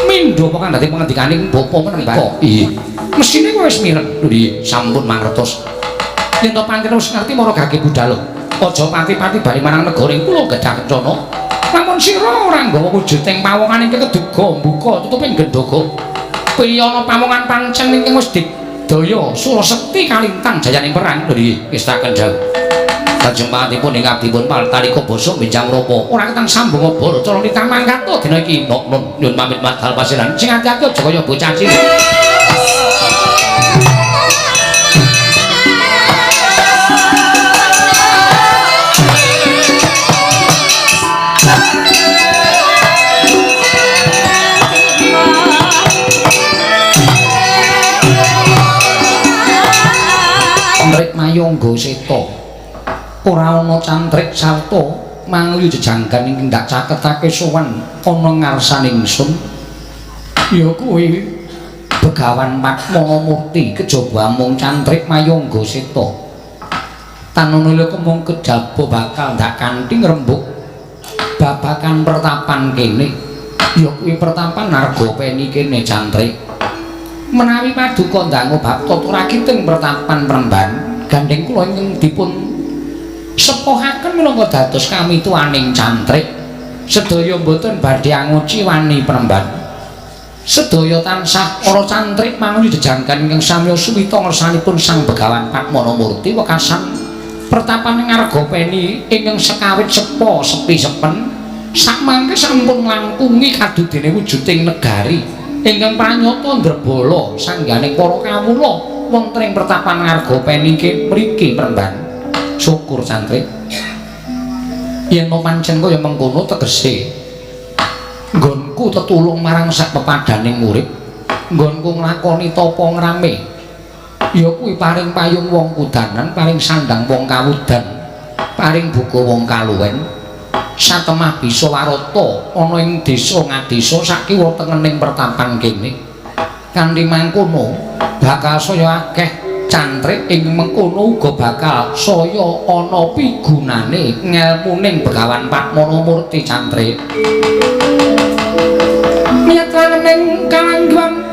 mindho pokan dadi pangandikaning bapa menika. Iya mesine kowe wis mireng. Lho sampun mangertos yen to pancen wis ngerti mara gage budhal aja pati-pati bali marang negara ing Pulo Gedhah Kencana. Lamun sira ora nggawa wujuding pawongan ingkang keduga mbuka tutuping gendhaga piye ana pawongan pancen ingkang wis digdaya Surasekti kalintang jayaning perang. Lho wis tak kendhang lajeng pangantipun ing abdipun Talika basa benjang rapa ora ketang sambung obor cara nitah mangkat dina iki nok nun nyun pamit madal pasiran sing ati-ati aja kaya bocah cilik. Cantrik mayangga seta ora ana cantrik sarta mangluyu jejanggan ing ndak caketake sowan ana ngarsane ingsun ya kuwi Begawan Padmanamurti kejaba amung cantrik mayangga seta tanana liya kemung kejaba bakal ndak kanthi ngrembug babakan pertapan kene ya kuwi pertapan Nargopeni kene cantrik. Menawi paduka ndangu bab tata rakiting pertapan Premban gandheng kula ingkang dipun sepohaken minangka dados kamituwaning cantrik sedaya mboten badhe anguci wani Premban. Sedaya tansah para cantrik manguyu jejanggan ingkang samya suwita ngersanipun Sang Begawan Padmanamurti wekasan pertapan Ngargopeni ingkang sekawit sepo sepi sepen sakmangke sampun langkungi kadudene wujuding negari ingkang pranyata ndrebala sangganing para kawula wonten ing pertapan Ngargopeni mriki Premban. Syukur cantrik yen pancen kaya mengkono tegese nggonku tetulung marang sak pepadaning urip, nggonku nglakoni tapa ngrame ya kuwi paring payung wong kudanan, paring sandang wong kawudan, paring buka wong kaluwen, satemah bisa warata ana ing desa ngadesa sakiwa tengening pertapan kene. Kanthi mangkono bakal saya akeh cantrik ing mengkono uga bakal saya ana pigunane ngelmuning Begawan Padmanamurti cantrik. Miyat langening kalangguan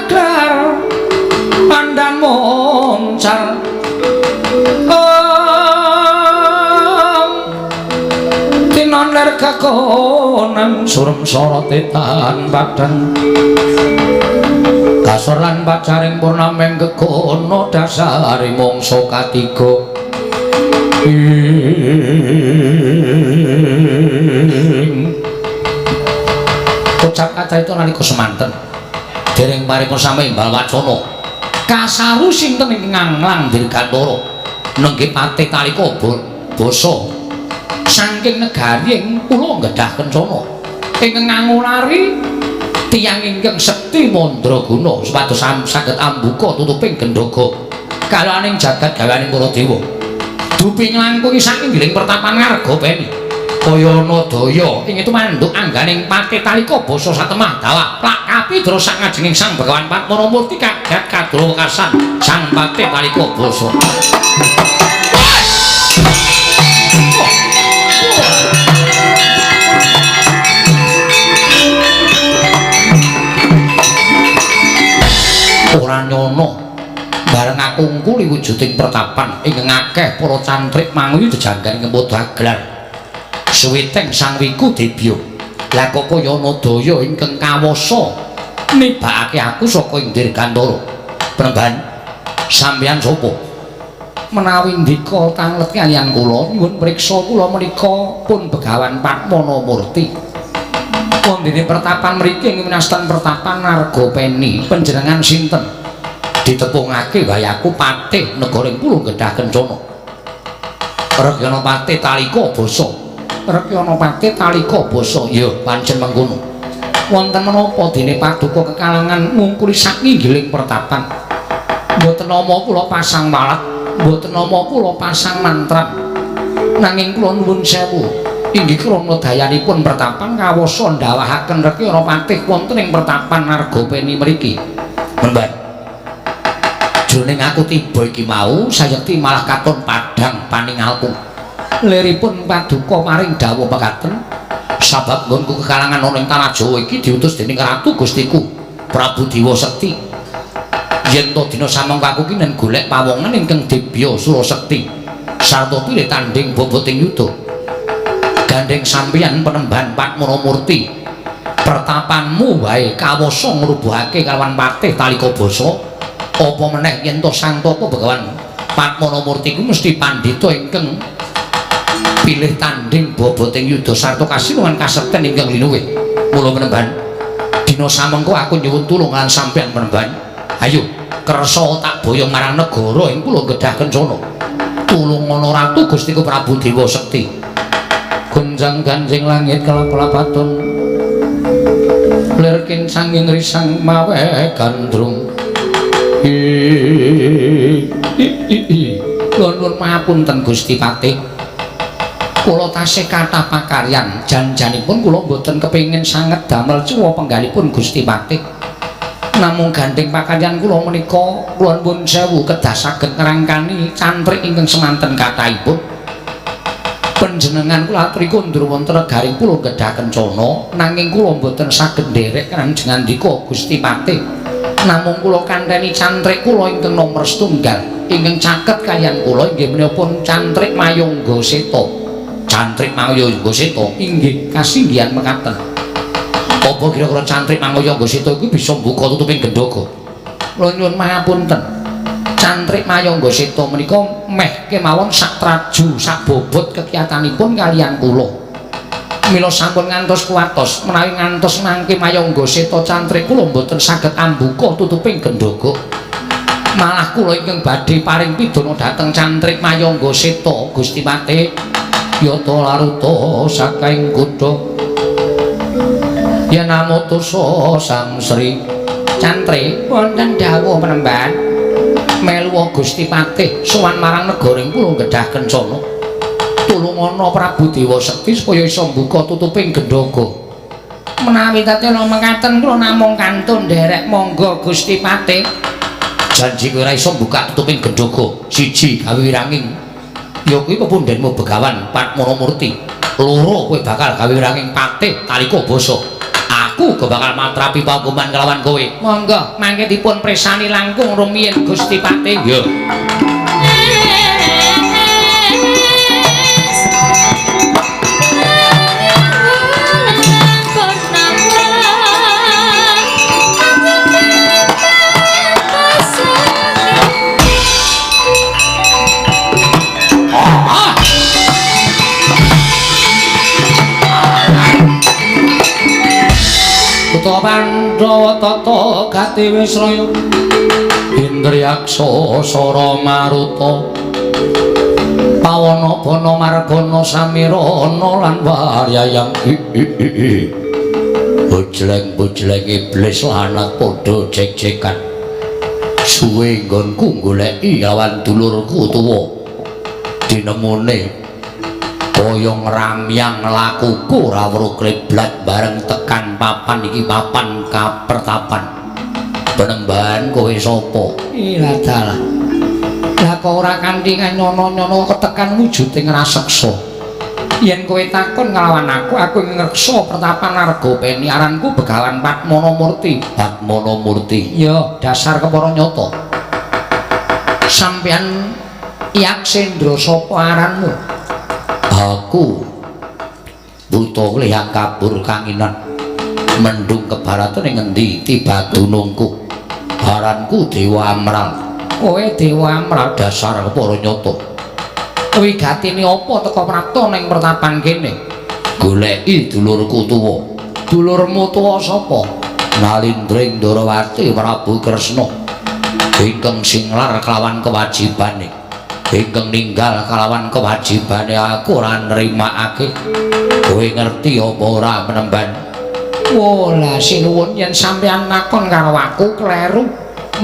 aglar pandan moncar tinon ler kakonan surem sorote tan badan kasor lan pacaring purnameng gegono dasare mangsa katiga ing ucap kacarita nalika semanten dereng paripun sami imbal wacana kasaru sinten ingkang nganglang dirgantara nenggih patih Talika basa saking negari ing Pulo Gedhah Kencana ingkang ngangulari tiyang ingkang sekti mandraguna supados saged ambuka tutuping gendhaga kalaning jagat gaweaning para dewa dupi nglangkungi saking giling pertapan Ngargopeni kaya ana daya ing tumanduk angganing patih Talika basa satemah dawa plak kapidra sak ngajenging Sang Begawan Padmanamurti kagat kadra wekasan Sang Patih Talika basa. Ora nyono bareng aku ngkuli wujuding pertapan ingkang akeh para cantrik manguyu jejanggan ing padha aglar suwiteng Sang Wiku Dibya. Lah kok kaya ana daya ingkang kawasa nibakake aku saka ing Dirgantara. Premban sampeyan sapa? Menawi ndika tanglet kaliyan kula nyuwun priksa kula menika pun Begawan Padmanamurti. Wondene pertapan mriki ing winastan pertapan Ngargopeni panjenengan sinten? Ditepungake wae aku patih negara ing Pulung Gedhah Kencana. Rekyana patih talika basa. Rekyana patih talika basa. Ya, pancen mengkono. Wonten menapa dene paduka kekalangan ngungkuli saknginggiling pertapan. Mboten nama kula pasang walat, mboten nama kula pasang mantra. Nanging kula nuwun sewu, inggih krana dayanipun pertapan kawasa ndawahaken Rekyana patih wonten ing pertapan Argapeni mriki. Memban. Jroning aku tiba iki mau sayekti malah katon padhang paningalku. Liripun paduka paring dawuh mekaten, sabab nggonku kekalangan ana ing tanah Jawa iki diutus dening Ratu Gustiku Prabu Dewa Sekti. Yen to dina samangka aku ki nen golek pawongan ingkang dibya Surasekti sarta pilih tandhing boboting yuda. Gandheng sampeyan penemban Patmana Murti, pertapanmu wae kawasa ngrubuhake kalawan patih talika basa. Apa meneh yen to Sang Tapa Begawan Patmana Murti ku mesti pandhita ingkang pilih tandhing boboting yuda sarta kasinuwun kasekten ingkang linuwih. Mula penemban, dina samengko aku nyuwun tulung lan sampeyan penemban. Ayo kersa tak boyong marang negara ing Pulau Gedhah Kencana. Tulung ana Ratu Gustiku Prabu Dewa Sekti. Gonjang ganjing langit kelap-kelapaton, lirkin sanging risang mawe gandrung. Nuwun pangapunten Gusti Patih, kula tasih kathah pakaryan. Janjanipun kula mboten kepengin sanget damel cuwa penggalipun Gusti Patih. Namung gandheng pakaryan kula menika kula nuwun sewu kedah saged ngrangkani cantrik ingkang semanten kathahipun. Panjenengan kula aturi kondur wonten negaring Pulau Gedhah Kencana, nanging kula mboten saged nderek kanjengandika Gusti Patih. Namung kula kanteni cantrik kula ingkang nomer setunggal ingkang caket kaliyan kula inggih menika cantrik Mayangga Seta. Cantrik Mayangga Seta inggih kasinggihan mekaten. Apa kira-kira cantrik Mayangga Seta iku bisa mbuka tutuping gendhoga? Kula nyuwun pangapunten. Cantrik Mayangga Seta menika meh kemawon sak traju sak bobot kekiyatanipun kaliyan kula. Mila sampun ngantos kuwatos menawi ngantos mangke Mayangga Seta cantrik kula mboten saged ambuka tutuping gendhoga. Malah kula ingkang badhe paring pidana dhateng cantrik Mayangga Seta Gusti Patih. Yata laruta saking kutha yen amutusa Sang Sri Cantrik wonten dawuh penemban melu Gusti Patih sowan marang negara ing Pulau Gedhah Kencana. Tulungana Prabu Dewa Sekti supaya iso mbuka tutuping gendhoga. Menawi tatena mekaten kula namung kantun nderek monggo Gusti Patih. Janji kowe ora iso mbuka tutuping gendhoga. Siji gawe wiranging ya kuwi pepundhenmu Begawan Patmana Murti. Loro kowe bakal gawe wiranging patih talika basa. Aku bakal matrapi paukuman kelawan kowe. Monggo mangke dipun presani langkung rumiyin Gusti Patih. Ya. Kutha Pandhawa tata gati wisraya Indriyaksa Sara Maruta Pawana Bana Margana Samirana lan Waryayang. Bojleng-bojleng iblis lanat padha jek-jekan. Suwe nggonku goleki lawan dulurku tuwa. Dinemune kaya ngramyang lakuku ora weruh kreblat bareng tekan papan iki papan kapertapan. Penemban kowe sapa? Ilah dalah. Lah kok ora kanthi nyono-nyono ketekan wujuding raseksa. Yen kowe takon nglawan aku, aku ngreksa pertapan Argapeni aranku Begawan Patmana Murti. Patmana Murti. Ya, dasar kepara nyata. Sampeyan Yaksendra sapa aranmu? Aku buta klihang kabur kanginan mendung kebaratan ing ngendi tiba dunungku. Aranku Dewa Amral. Kowe Dewa Amral dasar kepara nyata. Wigatine apa teka prapta ning pertapan kene? Goleki dulurku tuwa. Dulurmu tuwa sapa? Nalindring Ndorowati Prabu Kresna. Ingkang singlar kelawan kewajibane, ingkang ninggal kelawan kewajibane aku ora nrimakake. Kowe ngerti apa ora Penemban? Wolah sinuwun yen sampeyan nakon karo aku kleru,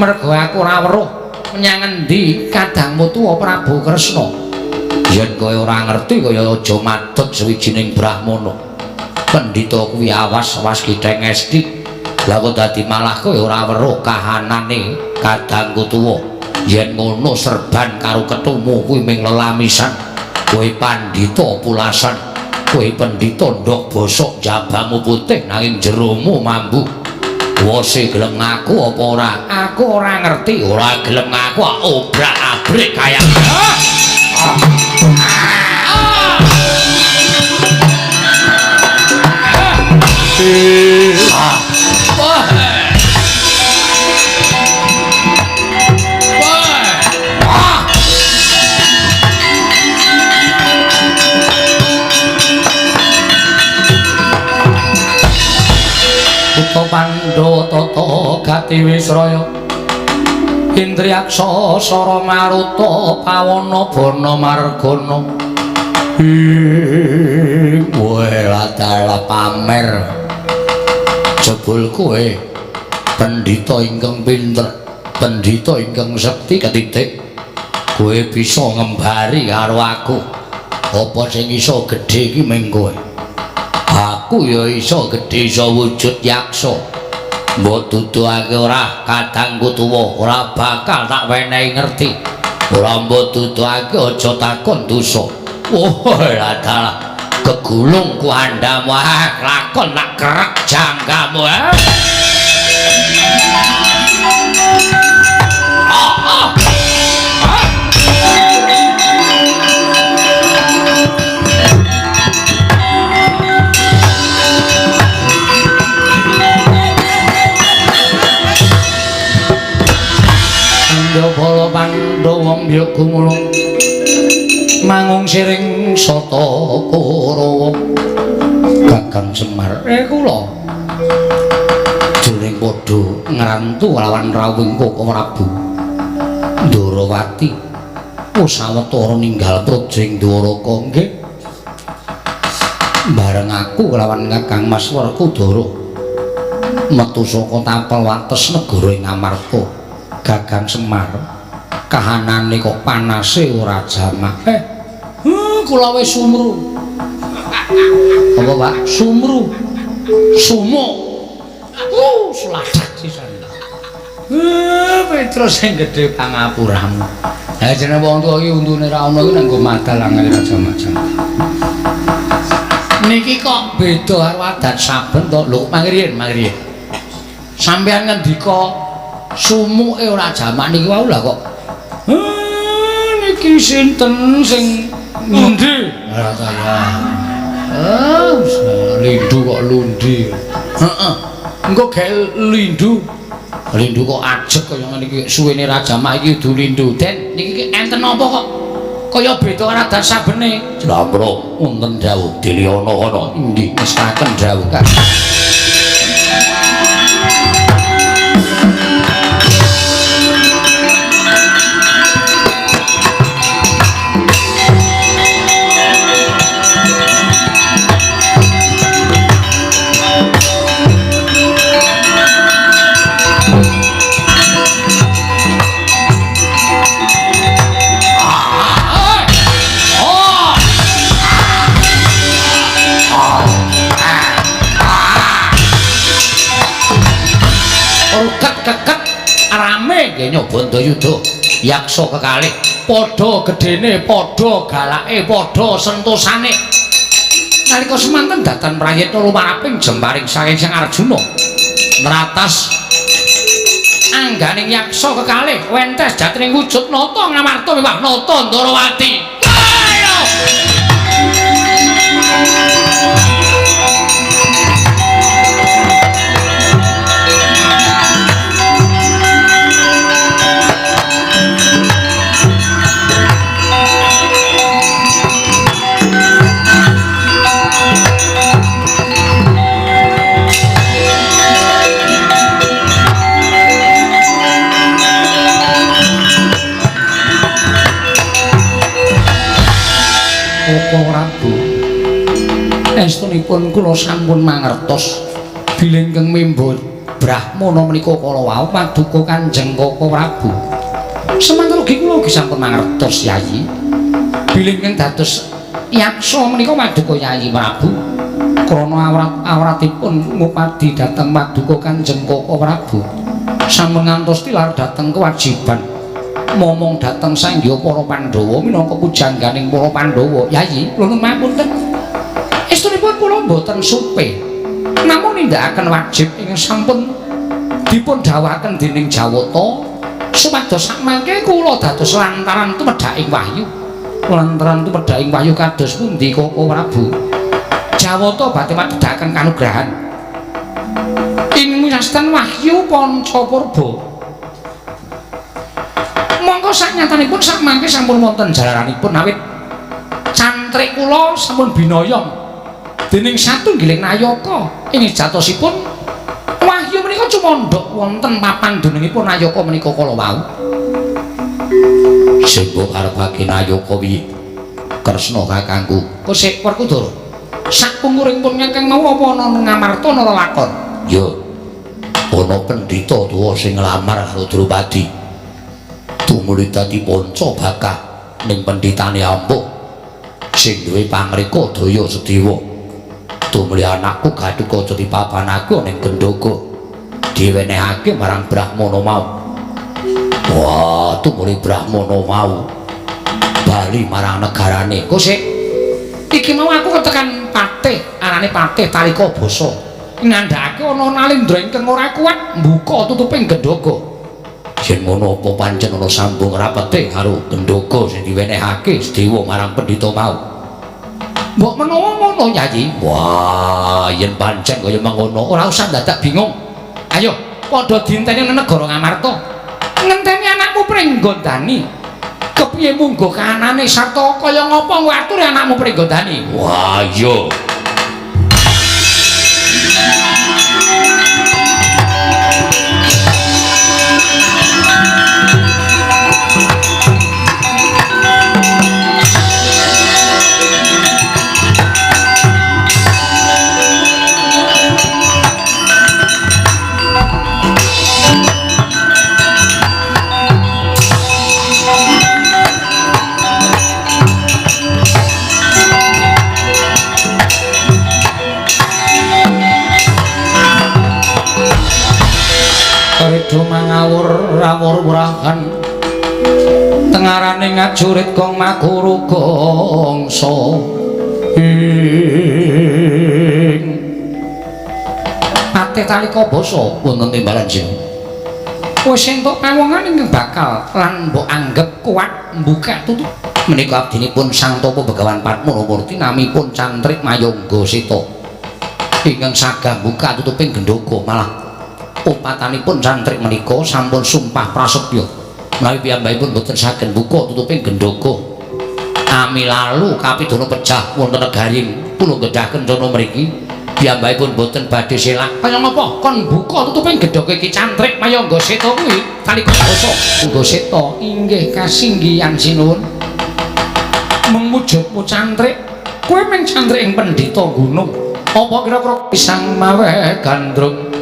mergo aku ora weruh menyang endi kadangmu tuwa Prabu Kresna. Yen kowe ora ngerti kaya aja madeg sawijining brahmana. Pendhita kuwi awas-awas githeng esti. Lah kok dadi malah kowe ora weruh kahanane kadangku tuwa. Yen ngono serban karo ketumu kuwi ming lelamisan. Kowe pandhita pulasan, kowe pendhita ndok bosok jabamu putih nanging jeromu mambu. Wose gelem ngaku apa ora? Aku ora ngerti. Ora gelem ngaku obrak-abrik kaya. Pandhawa tata gati wisraya Indriyaksa sara maruta pawana bana margana. Ing welatala pamer jebul kowe pendhita ingkang pinter, pendhita ingkang sekti ketitik. Kowe bisa ngembari karo aku. Apa sing iso gedhe iki ming kowe? Aku ya iso gedhe iso wujud yaksa. Mbok duduhake ora kadangku tuwa, ora bakal tak wenehi ngerti. Ora mbok duduhake aja takon dosa. Oh dalah kegulung ku andhamu, ah lakon tak kerek janggamu. Bala Pandhawa mbyuk gumulung mangung siring sata Kurawa. Kakang Semar, kula jroning padha ngrantu lawan rawuhing Koko Prabu Ndorowati wis sawetara ninggal praja ing Dwaraka. Nggih, bareng aku lawan Kakang Mas Werkudara metu saka tapel wates negara ing Amarta. Kakang Semar, kahanane kok panase ora jamak. Kula wis sumru. Apa, Pak? Sumru. Sumuk. Sladak sisan. Petrus sing gedhe pangapuramu. Ha jenenge wong tuwa iki untune ra ono iki nang nggo madal angel ra jamak-jamak. Niki kok beda karo adat saben to. Lho, mangriyen, mangriyen. Sampeyan ngendika sumuke ora jamak niki wau lah kok. Niki sinten sing ngendi? Ora kaya. Lindu kok lundi. Heeh. Engko gek lindu. Lindu kok ajeg kaya ngene iki suwene ra jamak iki kudu lindu. Den, niki enten apa kok kaya beda karo adat sabene? Jlambrong wonten dawuh Diliana kono. Inggih, ngestaken dawuh Kang. Nyoba Bandayuda yaksa kekalih padha gedene, padha galake, padha sentosane. Nalika semanten datan prayitna lumaraping jembaring saking Sang Arjuna nratas angganing yaksa kekalih wentes jatining wujud nata Ngamarta miwah nata Ndarawati. Ayo! Koko Prabu, estunipun kula sampun mangertos bilih ingkang membo brahmana menika kala wau paduka Kanjeng Koko Prabu. Semanten ugi kula ugi sampun mangertos Yayi, bilih ingkang dados yaksa menika paduka Yayi Prabu krana awrat-awratipun ngupadi dhateng paduka Kanjeng Koko Prabu sampun ngantos tilar dhateng kewajiban momong dhateng sangya para Pandhawa minangka pujangganing para Pandhawa. Yayi, lho mapunten, estunipun kula mboten supe namung nindakaken wajib ingkang sampun dipun dawuhaken dening Jawata supados sakmangke kula dados lantaran tumedhaking wahyu. Lantaran tumedhaking wahyu kados pundi Koko Prabu? Jawata badhe madhedhaken kanugrahan ing winastan wahyu Panca Purba. Mongko saknyatanipun sakmangke sampun wonten jalaranipun awit cantrik kula sampun binoyong dening satunggiling nayaka. Ing jatosipun wahyu menika cumandhak wonten papan dunungipun nayaka menika kala wau. Sing mbok karepake nayaka piye? Kresna kakangku. Kosek Werkudara, sakpungkuring pun ingkang mau apa ana Ngamarta ana lelakon? Ya, ana pendhita tuwa sing nglamar karo Drupadi. Tumuli dadi panca bakah ning pendhitane ampuh sing duwe pangreka daya sediwa. Tumuli anakku Gatotkaca dipapanake ning Gendhoga, diwenehake marang brahmana mau. Wah, tumuli brahmana mau bali marang negarane. Kosek, iki mau aku ketekan patih, arane patih Talika Basa, ngandhakake ana nalindra ingkang ora kuat mbuka tutuping Gendhoga. Yen ngono apa pancen ana sambung rapete karo Gendhoga sing diwenehake Sedewa marang pendhita mau? Mbok menawa ngono Yayi. Wah, yen pancen kaya mengono ora usah dadak bingung. Ayo padha dienteni nang negara Ngamarta. Ngenteni anakmu Pringgondani. Kepiye munggo kahanane sarta kaya ngapa ngatur anakmu Pringgondani? Wah, iya. Rido mangawur rawur wurahan tengarane ngajurit gong makuru gongso ing Patih Talika Basa wonten timbalan jeneng. Wis entuk pawongan ingkang bakal lan mbok anggep kuat mbukak tutup menika abdinipun Sang Tapa Begawan Padmanamurti namipun Cantrik Mayangga Seta ingkang sagah mbuka tutuping gendhoga. Malah upatanipun cantrik menika sampun sumpah prasetya menawi piyambakipun boten saged mbuka tutuping gendhoga. Ami lalu kapidana pejah wonten negari Pulo Gedhah Kencana mriki piyambakipun boten badhe selak. Kaya ngapa kon mbuka tutuping gendhoga iki Cantrik Mayangga Seta kuwi Talika Basa? Nggo Seta inggih kasinggihan sinuwun. Mengwujudmu cantrik kowe mung cantrik ing pendhita gunung. Apa kira-kira pisang mawe gandrung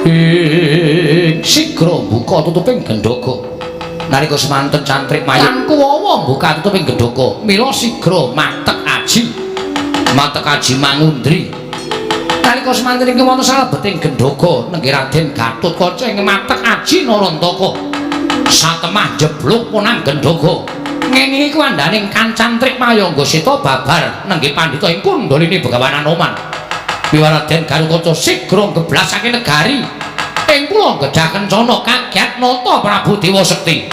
ing sigra mbuka tutuping gendhoga. Nalika semanten cantrik mayang kuwawa mbuka tutuping gendhoga, mila sigra matek aji. Matek aji mangundri. Nalika semanten ingkang wonten salebeting gendhoga nenggih Raden Gatotkaca ing matek aji Narantaka. Satemah jeblok punang gendhoga. Ngengingi kuwandaning kancantrik Mayangga Seta babar nenggih pandhita ing Kundalini Begawan Anoman. Wiwaraden Gatotkaca sigra ngeblasake negari ing Pulo Gedhah Kencana kagiat nata Prabu Dewa Sekti.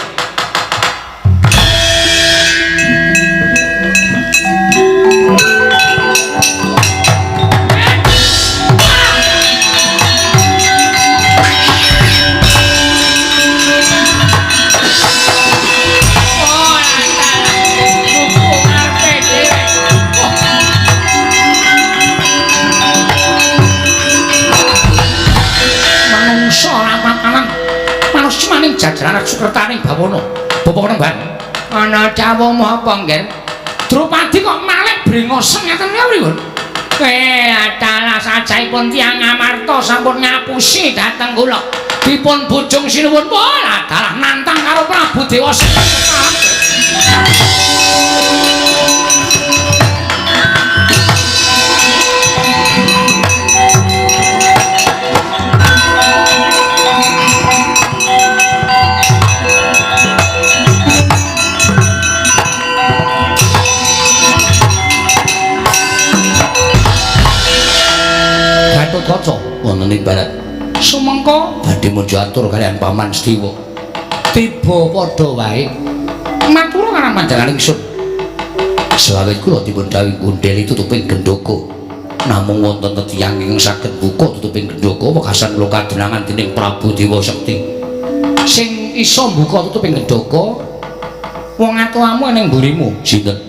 Jajaran sukertaning bawana. Bapak Penemban. Ana dawuh apa, Ngger? Drupadi Drupadi kok malih brengosen ngaten ya pripun? Adalah sajaipun tiyang Ngamarta sampun ngapusi dhateng kula. Dipun bujung sinuwun wah adalah nantang karo Prabu Dewa Sekti. Gatotkaca wonten ing barat. Sumengko badhe muju atur kaliyan Paman Setiwa. Tiba padha wae. Matur marang panjenengan ingsun. Sawet kula dipun dawuhi gundheli tutuping gendhoga. Namung wonten tetiyang ingkang saged buka tutuping gendhoga wekasan kula kadenangan dening Prabu Dewa Sekti. Sing iso mbuka tutuping gendhoga wong atuamu ning mburimu. Sinten?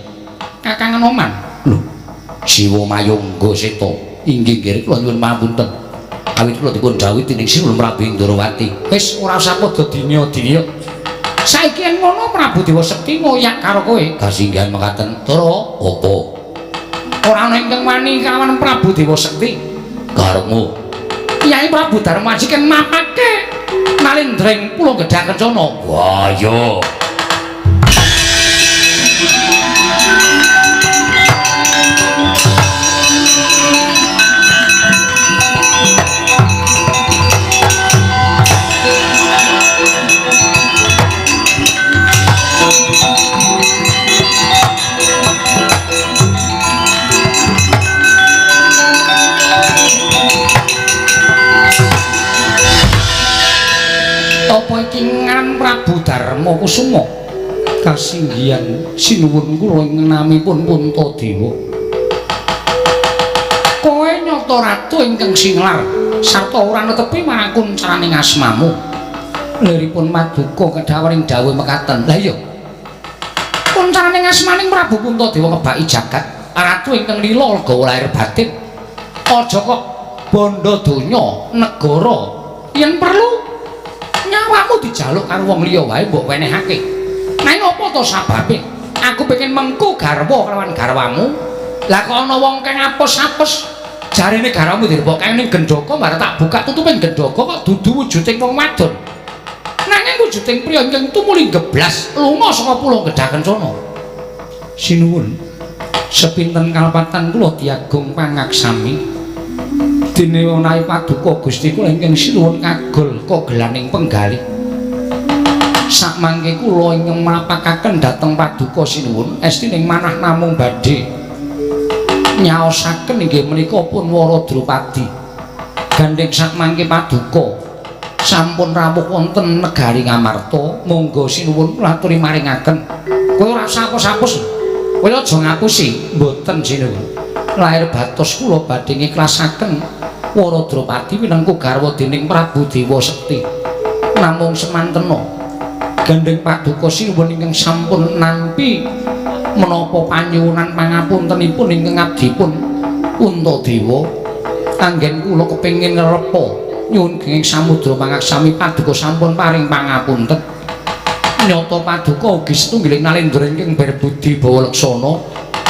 Kakang Anoman. Lho, Siwa Mayangga Seta. Inggih nggih kula nyuwun pangapunten. Awit kula dipun dawuhi dening Sinuwun Prabu Indrawati. Wis ora usah padha dinya-dinya. Saiki yen ngono Prabu Dewa Sekti ngoyak karo kowe. Kasinggihan mekaten. Tara apa? Ora ana ingkang wani kawan Prabu Dewa Sekti. Karepmu. Kyai Prabu Darmaji ken mapake nalindring Pulo Gedhang Kencana. Wah iya. Apa iki ngaran Prabu Darma Kusuma? Kasinggihan sinuwun kula ing namipun Puntadewa. Kowe nyata ratu ingkang singlar sarta ora netepi marang kuncaraning asmamu. Liripun maduka kedhawaring dawuh mekaten. Lah iya. Kuncaraning asmaning Prabu Puntadewa ngebaki jagat, ratu ingkang lila legawa lahir batin. Aja kok bondo donya negara yen perlu nyawamu dijaluk karo wong liya wae mbok wenehake. Nanging apa to sababe? Aku pengen mengku garwa kelawan garwamu. Lah kok ana wong kang apes-apes jarene garwamu direbokke ning gendhaka bareng tak buka tutuping gendhaka kok dudu wujuding wong wadon. Nanging wujuding priya ingkang tumuli geblas lunga saka Pulo Gedhang Kencana. Sinuwun, sepinten kalpatan kula diagung pangaksami. Dene menawi paduka Gusti kula ingkang sinuwun kagol kogelaning penggalih. Sakmangke kula ingkang mlapakaken dhateng paduka sinuwun esti ning manah namung badhe nyaosaken inggih menika pun Wara Drupadi. Gandheng sakmangke paduka sampun rawuh wonten negari Ngamarta, monggo sinuwun kula aturi maringaken. Kowe ora usah apus-apus. Kowe aja ngapusi, mboten sinuwun. Lahir batos kula badhe ngiklasaken Wara Drupadi minangka garwa dening Prabu Dewa Sekti. Namung semantena gandheng paduka sinuwun ingkang sampun nampi menapa panyuwunan pangapuntenipun ingkang abdipun Puntadewa, anggen kula kepengin ngrepa nyuwun genging samudra pangaksami paduka sampun paring pangapunten. Nyata paduka ugi setunggiling nalendra ingkang berbudi bawa leksana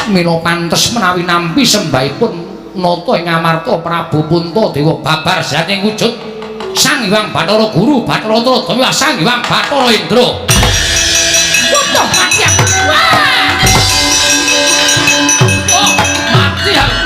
mila pantes menawi nampi sembahipun nata ing Ngamarta Prabu Puntadewa babar saking wujud Sang Hyang Bathara Guru Bathara Dewa Sang Hyang Bathara Indra. Wah, mati aku. Wah. Oh, mati aku.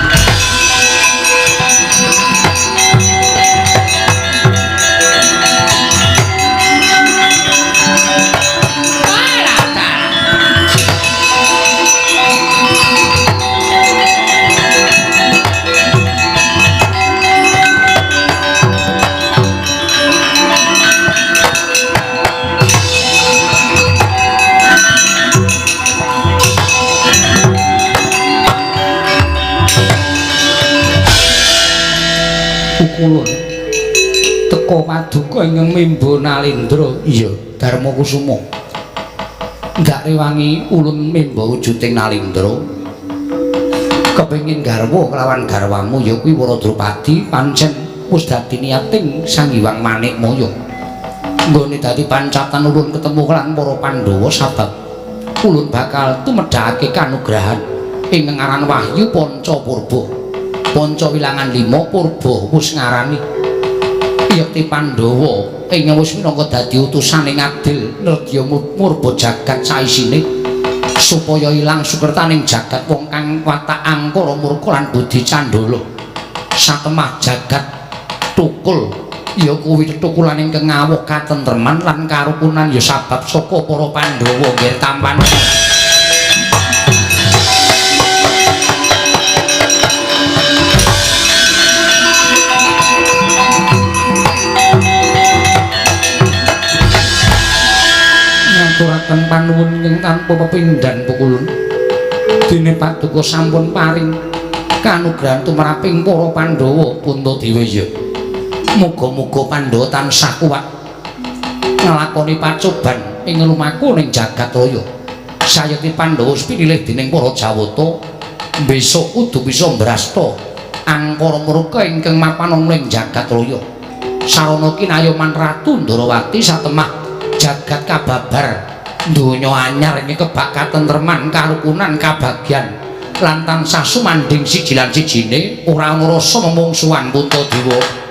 Kulun teka paduka ingkang mimba nalendra. Iya, Darma Kusuma. Ndak rewangi ulun mimba wujuding nalendra. Kepengin garwa kelawan garwamu ya kuwi Wara Drupadi pancen wis dadi niating Sang Hyang Manikmaya. Nggone dadi pancatan ulun ketemu kelan para Pandhawa sabab ulun bakal tumedhakake kanugrahan. Ing ngaran wahyu Panca Purba. Panca wilangan 5 Purba wis ngarani Yekti Pandhawa ing wis minangka dadi utusan ing adil nedya murba jagat saisine supaya ilang sukertaning jagat wong kang watak angkara murka lan budi candala. Satemah jagat tukul ya kuwi tetukulan ingkang ngawuh katentreman lan karukunan ya sabab saka para Pandhawa nggih tampan. Ngaturaken panuwun ingkang tanpa pepindhan pukulun. Dene paduka sampun paring kanugrahan tumraping para Pandhawa Puntadewa ya. Muga-muga Pandhawa tansah kuat nglakoni pacoban ing lumaku ning jagat raya. Sayekti Pandhawa pinilih dening para Jawata, besok kudu bisa mbrasta angkara murka ingkang mapan ana ing jagat raya. Sarana kinayoman Ratu Ndorowati satemah jagat kababar donya anyar ing kebak katentreman karukunan kabagyan lan tansah sumandhing siji lan sijine ora ana rasa memungsuhan Puntadewa.